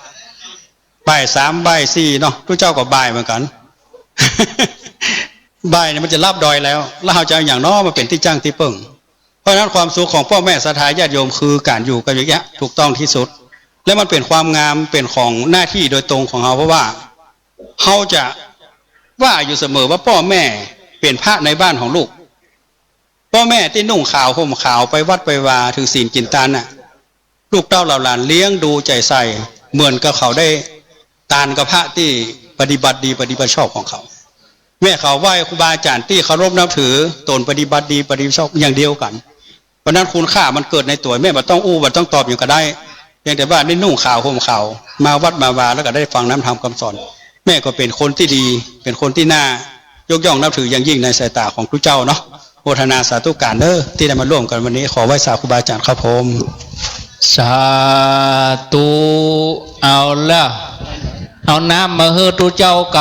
บ่ายสาม บ่ายสี่เนาะ ตุ๊เจ้าก็บ่ายเหมือนกั๋น บ่ายเนี่ยมันจะลับดอยแล้ว แล้วเฮาจะเอาหยังน้อมาเป๋นตี้จั้งตี้เปิ้ง เพราะฉะนั้นความสุขของป้อแม่ศรัทธาญาติโยมคือก๋านอยู่กันอย่างเงี้ย ถูกต้องตี้สุด และมันเป๋นความงาม เป๋นของหน้าตี้โดยตรงของเฮา เพราะว่าเฮาจะว่าอยู่เสมอว่าป้อแม่เป๋นพระในบ้านของลูก ป้อแม่ตี้นุ่งขาวห่มขาวไปวัดไปวาถือศีลกิ๋นตานน่ะ ลูกเต้าเหล่าหลานเลี้ยงดูใจ๋ใส่ เหมือนกับเขาได้ตานกับพระตี้ปฏิบัติดีปฏิบัติชอบของเขา แม่เขาไหว้ครูบาอาจ๋ารย์ตี้เคารพนับถือ ต๋นปฏิบัติดีปฏิบัติชอบอย่างเดียวกั๋น เพราะฉะนั้นคุณค่ามันเกิดในตั๋ว แม่บ่ต้องอู้บ่ต้องตอบหยังก็ได้ เพียงแต่ว่าได้นุ่งขาวห่มขาว มาวัดมาวาแล้วก็ได้ฟังน้ำธรรมคำสอน แม่ก็เป๋นคนตี้ดี เป๋นคนตี้น่ายกย่องนับถืออย่างยิ่งในสายต๋าของตุ๊เจ้าเนาะ โมทนาสาธุก๋านเด้อ ตี้ได้มาร่วมกั๋นวันนี้ ขอไหว้สาครูบาอาจ๋ารย์ครับผม สาธุ เอาละ เอาน้ำมาหื้อตุ๊เจ้าก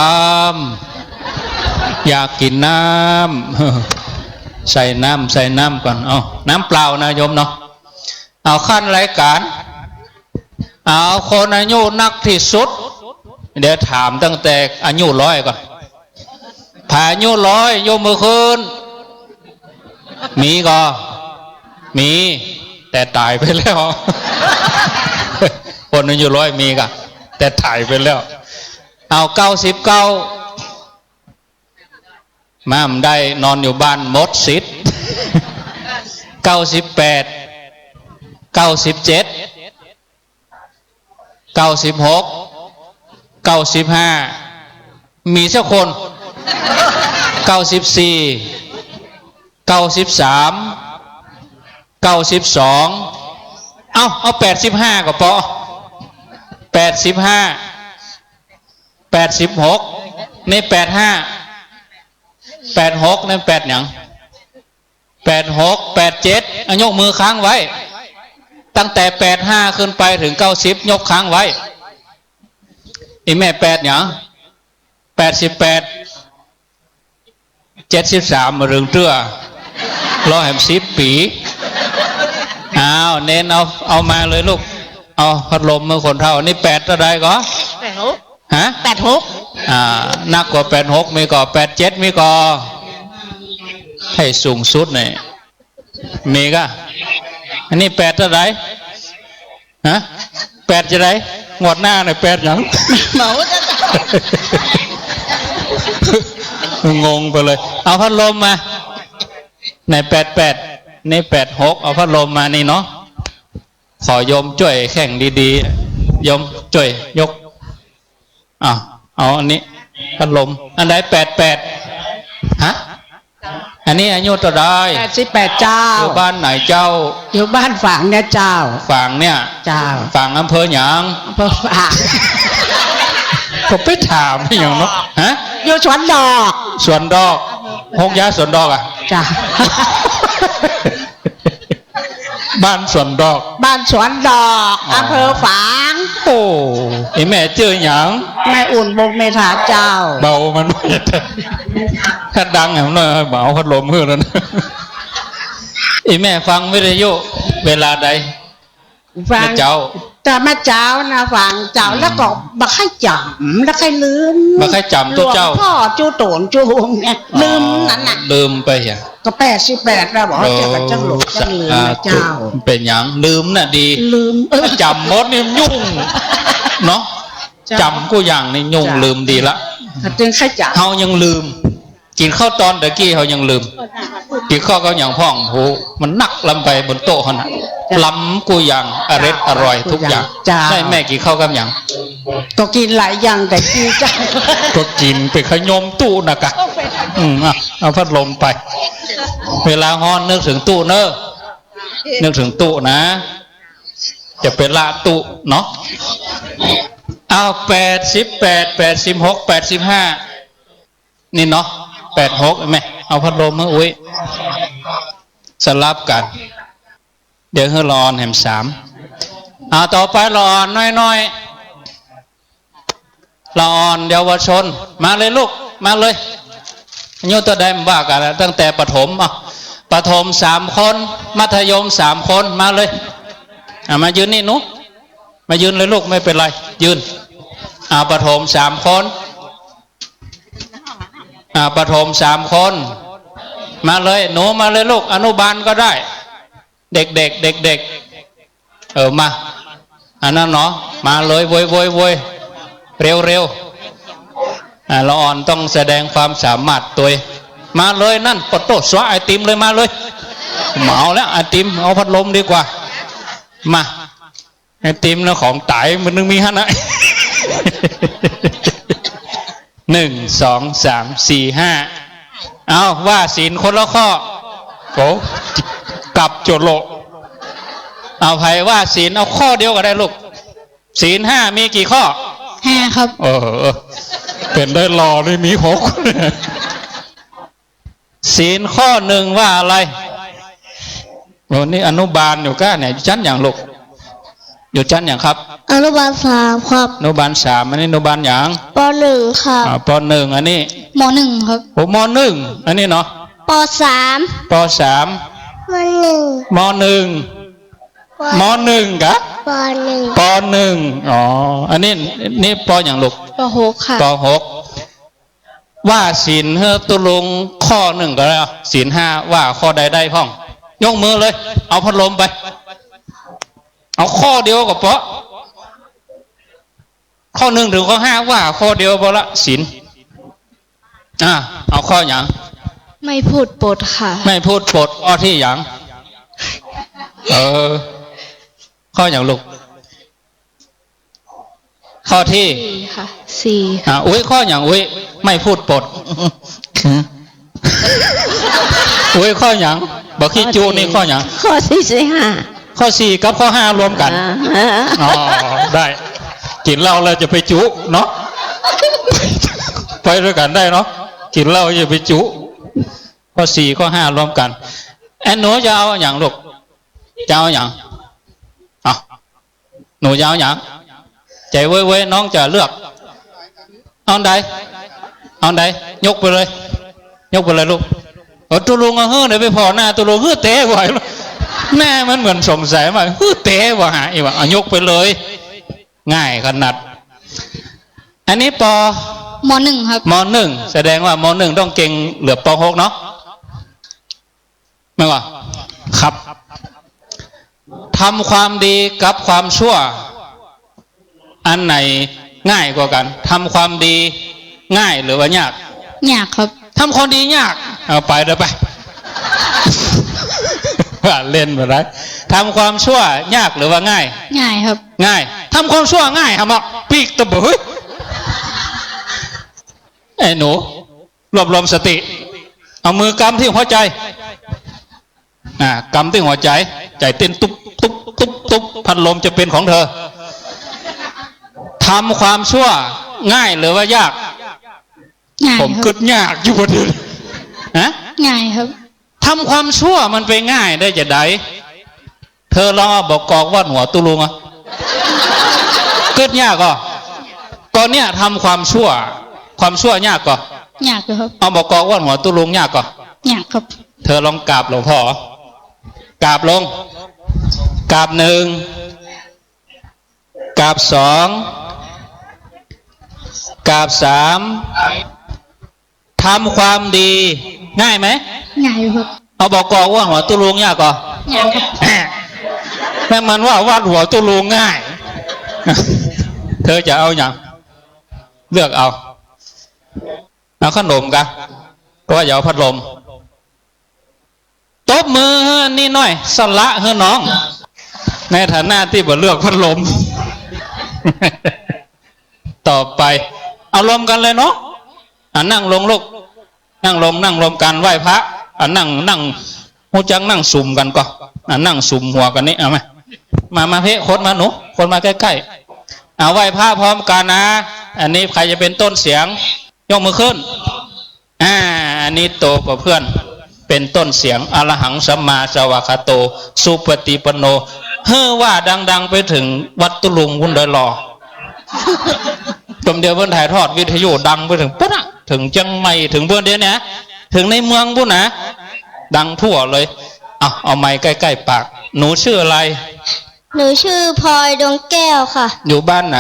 ำ อยากกิ๋นน้ำ ใส่น้ำ ใส่น้ำก่อน เอาน้ำเปล่านะโยมเนาะ เอาขั้นรายก๋าน เอาคนอายุนักตี้สุด เดี๋ยวถามตั้งแต่อายุร้อยก่อน ใผอายุร้อยยกมือขึ้น มีก่อ มี แต่ต๋ายไปแล้ว คนอายุร้อยมีก่อ แต่ต๋ายไปแล้ว เอาเก้าสิบเก้า มาบ่ได้ นอนอยู่บ้านหมดสิทธิ์ เก้าสิบแปด เก้าสิบเจ็ด เก้าสิบหก เก้าสิบห้า มีสักคน เก้าสิบสี่ เก้าสิบสาม เก้าสิบสอง เอา เอาแปดสิบห้าก็ปอ แปดสิบห้า แปดสิบหก นี่แปดห้า แปดหก นี่แปดหยัง แปดหก แปดเจ็ด อ่ะ ยกมือค้างไว้ ตั้งแต่แปดห้าขึ้นไปเถิงเก้าสิบ ยกค้างไว้ อี่แม่แปดหยัง แปดสิบแปด เจ็ดสิบสาม บ่เถิงเตื้อ รอแหมสิบปี๋ อ้าว เณรเอา เอามาเลยลูก เอาพัดลมหื้อคนเฒ่า นี่แปดเต้าใดก่อ แปดหก ฮะ แปดหก อ่า นักกว่าแปดหกมีก่อ แปดเจ็ดมีก่อ หื้อสูงสุดนี่ มีก่อ อันนี้แปดเต้าใด ฮะ แปดจะใด งวดหน้าเนี่ยแปดหยัง เหมาจะ งงไปเลย เอาพัดลมมา ไหนแปดแปด นี่แปดหก เอาพัดลมมานี่เนาะ ขอโยมจ้วยแข่งดีๆ โยมจ้วยยก อ่ะ เอาอันนี้ พัดลม อันใดแปดแปด ฮะ อันนี้อายุเต้าใด แปดสิบแปดเจ้า อยู่บ้านไหนเจ้า อยู่บ้านฝางเนี่ยเจ้า ฝางเนี่ย เจ้า ฝางอำเภอหยัง อำเภอฝาง ผมไปถามหยังเนาะ ฮะ อยู่สวนดอก สวนดอก ฮกย้าสวนดอกอ่ะ เจ้า บ้านสวนดอก บ้านสวนดอก อ๋อ อำเภอฝาง โอ้ ไอ้แม่จื้อหยัง แม่อุ่น วงศ์เมธาเจ้า เบามัน ถ้าดังแหมหน่อย บ่เอาพัดลมหื้อแล้วนะ ไอ้แม่ฟังวิทยุเวลาใด ฟัง เมื่อเจ๊า แต่เมื่อเจ๊านะฟังเจ้า อืม แล้วก็บ่ค่อยจ๋ำ แล้วค่อยลืม บ่ค่อยจ๋ำตุ๊เจ้า หลวงพ่อจุโตนจุโฮมเนี่ย อ๋อ ลืมนั่นน่ะ ลืมไปอ่ะ ก็แปดสิบแปดแล้วบอกว่า เออ เจ้าก็จังหลงจังลืมนะเจ้า สาธุ เป๋นหยัง ลืมน่ะดี ลืม เออ จ๋ำหมดนี่ยุ่ง เนาะ เจ้า จ๋ำกู้อย่างนี่ยุ่ง เจ้า ลืมดีละ ก็จึงค่อยจ๋ำ เฮายังลืม กิ๋นข้าวตอนตะกี้เฮายังลืม กิ๋นข้าวกับหยังพ่อง โห มันนักล้ำไปบนโต๊ะหั้นน่ะ เจ้า ล้ำกู้อย่าง อร็ดอร่อยกู้อย่าง ทุกอย่าง เจ้า ได้แม่กิ๋นข้าวกับหยัง ก็กิ๋นหลายอย่างแต่กี้เจ้า ก็กิ๋นไปขยมตุ๊น่ะกะ อืม อ่ะ เอาพัดลมไป เวลาฮ้อนนึกเถิงตุ๊เน้อ นึกเถิงตุ๊นะ จะไปละตุ๊เนาะ เอา แปดสิบแปด แปดสิบหก แปดสิบห้า นี่เนาะ แปดหก แม่ เอาพัดลมมาอุ๊ย สลับกั๋น เดี๋ยวหื้อละอ่อนแหมสาม อ่า ต่อไปละอ่อนน้อยๆ ละอ่อนเยาวชน มาเลยลูก มาเลย อายุเต้าใดบ่ว่ากั๋นละ ตั้งแต่ประถม อ่ะ ประถมสามคน มัธยมสามคน มาเลย อ่ะ มายืนนี่หนู มายืนเลยลูก ไม่เป็นไร ยืน อ่า ประถมสามคน อ่า ประถมสามคน มาเลย หนูมาเลยลูก อนุบาลก็ได้ เด็กๆ เด็กๆ เออ มา อันนั้นเนาะ มาเลย โวย โวย โวย เร็วๆ อ่า ละอ่อนต้องแสดงความสามารถตวย มาเลยนั่น ปะโต้ สวะไอติมเลย มาเลย บ่เอาแล้ว ไอติม เอาพัดลมดีกว่า มา ไอติมนะ ของต๋าย มันนึ่งมีหั้นนะ หนึ่ง สอง สาม สี่ ห้า เอา ว่าศีลคนละข้อ โอ้ กลับโจทย์โลก เอา ใผว่าศีล เอาข้อเดียวก็ได้ลูก ศีลห้ามีกี่ข้อ ห้าครับ เออ เออ เป๋นได้หล่อนี่มีหก ศีลข้อหนึ่งว่าอะไร โอ้ นี่อนุบาลอยู่ก้าเนี่ย อยู่ชั้นหยังลูก อยู่ชั้นหยังครับ อนุบาลสามครับ อนุบาลสาม อันนี้อนุบาลหยัง ป.หนึ่ง ครับ อ่า ป.หนึ่ง อันนี้ ม.หนึ่ง ครับ โอ้ ม.หนึ่ง อันนี้เนาะ ป.สาม ป.สาม ม.หนึ่ง ม.หนึ่ง ป.ม.หนึ่ง กะ ป.หนึ่ง ป.หนึ่ง อ๋อ อันนี้ นี่ ป.หยังลูก ป.หก ค่ะ ป.หก ว่าศีลหื้อตุ๊ลุงข้อนึ่งก็ได้ ศีลห้าว่าข้อใดได้พ่อง ยกมือเลย เอาพัดลมไป เอาข้อเดียวก็ปอ ข้อนึ่งเถิงข้อห้าว่าข้อเดียวปอละ ศีล อ่า เอาข้อหยัง ไม่พูดปดค่ะ ไม่พูดปด ข้อตี้หยัง เออ ข้อหยังลูก ข้อตี้ สี่ค่ะ สี่ อ่า อุ๊ย ข้อหยังอุ๊ย ไม่พูดปด อุ๊ย ข้อหยัง บ่าขี้จุนี่ข้อหยัง ข้อตี้ สี่ ห้า ข้อสี่กับข้อห้ารวมกั๋น อ่า อ๋อ ได้ กิ๋นเหล้าแล้วจะไปจุเนาะ ไปตวยกั๋นได้เนาะ กิ๋นเหล้าจะไปจุ ข้อสี่ข้อห้ารวมกั๋น แอนหนูจะเอาหยังลูก จะเอาหยัง อ่ะ หนูจะเอาหยัง ใจ๋เว้ยๆ น้องจะเลือก เอาอันใด เอาอันใด ยกไปเลย ยกไปเลยลูก เออ ตุ๊ลุงเอาหื้อ เดี๋ยวไปผ่อหน้าตุ๊ลุง หื้อเต๊บ่า หน้ามันเหมือนสงสัยว่า หื้อเต๊บ่า หาอีกว่า เอา ยกไปเลย ง่ายขนาด อันนี้ปอ ม.หนึ่ง ครับ ม.หนึ่ง แสดงว่า ม.หนึ่ง ต้องเก่งเหลือ ป.หก เนาะ แม่นบ่ ครับ ทำความดีกับความชั่ว อันไหนง่ายกว่ากั๋น ทำความดีง่ายหรือว่ายาก ยากครับ ทำความดียาก เอาไปเด้อไป ว่าเล่นไปได้ ทำความชั่วยากหรือว่าง่าย ง่ายครับ ง่าย ทำความชั่วง่ายหะเมาะ ปิ๊กตะเบอ เฮ้ย ไอ้หนู รวบรวมสติ เอามือกำตี้หัวใจ๋ อ่า กำตี้หัวใจ๋ ใจ๋เต้นตุ๊บตุ๊บตุ๊บตุ๊บ พัดลมจะเป๋นของเธอ ทำความชั่วง่ายหรือว่ายาก ง่ายครับ ผมกึ๊ดยากอยู่พอดี ฮะ ง่ายครับ ทำความชั่วมันไปง่ายได้จาใด เธอลองเอาบ่ากอกวาดหัวตุ๊ลุงอะ กึ๊ดยากก่อ ก่อเนี่ยทำความชั่ว ความชั่วยากก่อ ยากอยู่ครับ เอาบ่ากอกวาดหัวตุ๊ลุงยากก่อ ยากครับ เธอลองกราบหลวงพ่อ กราบลง กราบหนึ่ง กราบสอง กราบสาม ทำความดีง่ายไหม ง่ายอยู่ครับ เอาบ่ากอกวาดหัวตุ๊ลุงยากก่อ ยากครับ แม่มันว่าวาดหัวตุ๊ลุงง่าย เธอจะเอาหยัง เลือกเอา เอาขนมกะ ก็ว่าจะเอาพัดลม ตบมือหื้ออันนี้หน่อย สละหื้อน้อง ในฐานะตี้บ่เลือกพัดลม ต่อไป เอารวมกั๋นเลยเนาะ อ่ะ นั่งลงลูก นั่งลง นั่งรวมกั๋นไหว้พระ อ่ะ นั่ง นั่ง ฮู้จักนั่งสุมกั๋นก่อ อ่ะ นั่งสุมหัวกั๋นนี่ เอามา มา มาเพ่ คนมาหนู คนมาใก้ๆ เอาไหว้พระพร้อมกั๋นนะ อันนี้ใผจะเป๋นต้นเสียง ยกมือขึ้น อ่า อันนี้โตกว่าเปื้อน เป๋นต้นเสียง อะระหังสัมมาสวากขาโต สุปฏิปันโน หื้อว่าดังๆ ไปเถิงวัดตุลุงปู้นเลยลอ กำเดียวเปิ้นถ่ายทอดวิทยุดังไปเถิงปู้นน่ะ เถิงเจียงใหม่ เถิงปู้นเดี๋ยวนี้ เถิงในเมืองปู้นนะ ดังทั่วเลย เอา เอาไมค์ใก้ๆ ปาก หนูชื่ออะไร หนูชื่อพลอยดวงแก้วค่ะ อยู่บ้านไหน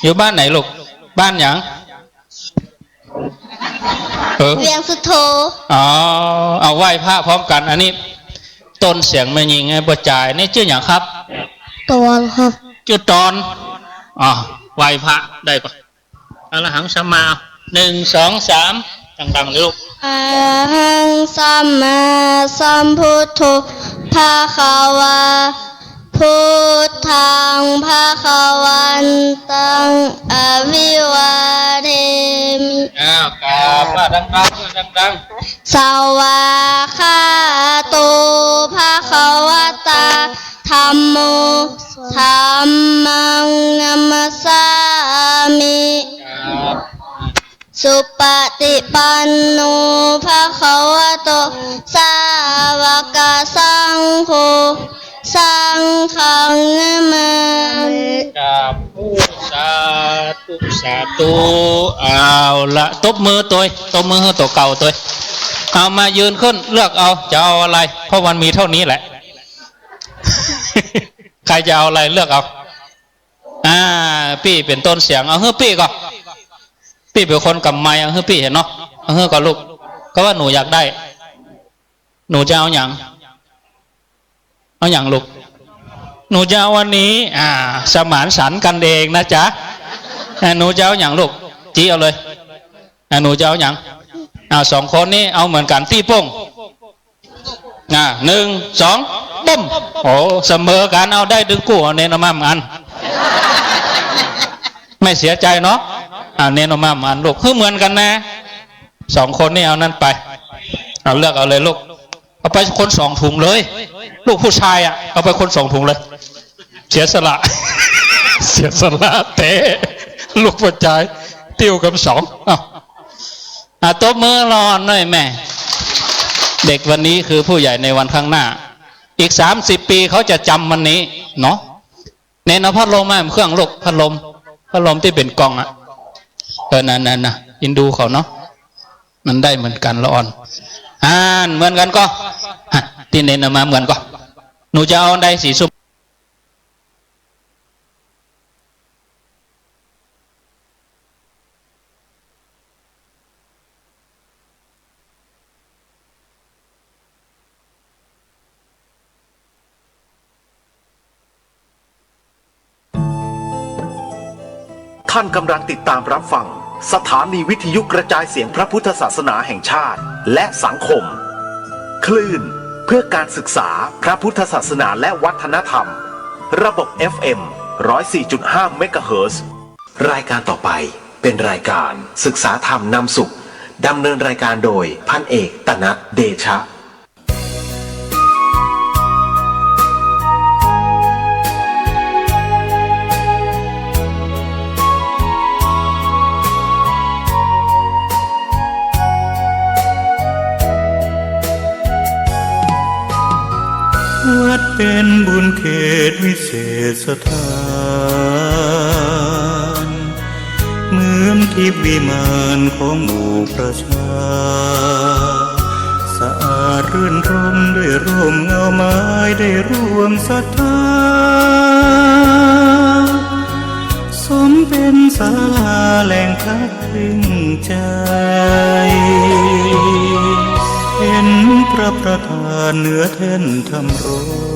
อยู่บ้านไหนลูก บ้านหยัง เออ เวียงสุโธ อ๋อ เอาไหว้พระพร้อมกั๋น อันนี้ต้นเสียงแม่ญิงไง ป้อจาย นี่จื้อหยังครับ ตอนครับ จื้อตอน อ่า ไหว้พระได้ก่อ อะระหังสัมมา นึ่ง สอง สาม ดังๆ เลยลูก อะระหังสัมมาสัมพุทโธ ภะคะวา พุทธัง ภะคะวันตัง อะภิวาเทมิ อ้าว กราบพระดังๆ ด้วยดังๆ สวากขาโต ภะคะวะตา ธัมโม ธัมมัง นะมัสสามิ ครับ สุปฏิปันโน ภะคะวะโต สาวกสังโฆ สังฆัง นะมามิ ครับ สาธุ สาธุ เอาละ ตบมือตวย ตบมือหื้อตั๋วเก่าตวย เอามายืนขึ้น เลือกเอา จะเอาอะไร เพราะมันมีเท่านี้แหละ ใครจะเอาอะไร เลือกเอา อ่า ปี้เป๋นต้นเสียง เอาหื้อปี้ก่อ ปี้เป๋นคนกำไมค์ เอาหื้อปี้เห็นเนาะ เอาหื้อก่อลูก ก็ว่าหนูอยากได้ หนูจะเอาหยัง เอาหยังลูก หนูจะเอาอันนี้ อ่า สมานฉันท์กั๋นเองนะจ๊ะ อ่า หนูจะเอาหยังลูก จี๊เอาเลย อ่า หนูจะเอาหยัง อ่า สองคนนี้เอาเหมือนกั๋น ตี้ป้ง อ่า นึ่ง สอง ปุ้ม โอ้ เสมอกั๋น เอาได้ตึงกู้ เอาเณรเอาม่ามอัน ไม่เสียใจ๋เนาะ อ่า เณรเอาม่ามอันลูก หื้อเหมือนกั๋นนะ สองคนนี้เอานั้นไป เอาเลือกเอาเลยลูก เอาไปคนสองถุงเลย ลูกผู้ชายอะ เอาไปคนสองถุงเลย เสียสละ เสียสละแต๊ ลูกป้อจาย ติ้วกำสอง อ้าว อ่ะ ตบมือหล่อหน่อยแม่ เด็กวันนี้คือผู้ใหญ่ในวันข้างหน้า อีกสามสิบปีเขาจะจำวันนี้เนาะ เณรเอาพัดลมมาเครื่องลูก พัดลม พัดลมตี้เป๋นกล่องอะ เออ นั่นๆๆ อินดูเขาเนาะ มันได้เหมือนกั๋นละอ่อน อ่านเหมือนกั๋นก่อ อ่ะ ตี้เณรเอามาเหมือนก่อ หนูจะเอาอันใด สีส้ม ท่านกำลังติดตามรับฟังสถานีวิทยุกระจายเสียงพระพุทธศาสนาแห่งชาติและสังคม คลื่นเพื่อการศึกษาพระพุทธศาสนาและวัฒนธรรม ระบบ เอฟ เอ็ม ร้อยสี่จุดห้า เมกะเฮิรตซ์ รายการต่อไปเป็นรายการศึกษาธรรมนำสุข ดำเนินรายการโดยพันเอก ตนัส เดชะ วัดเป๋นบุญเขตวิเศษสถาน เหมือนทิพย์วิมานของหมู่ประชา สะอาดรื่นรมย์ด้วยร่มเงาไม้ ได้ร่วมศรัทธา สมเป๋นศาลาแหล่งพักพิงใจ เป๋นพระประธานเหนือแท่นธรรมรงค์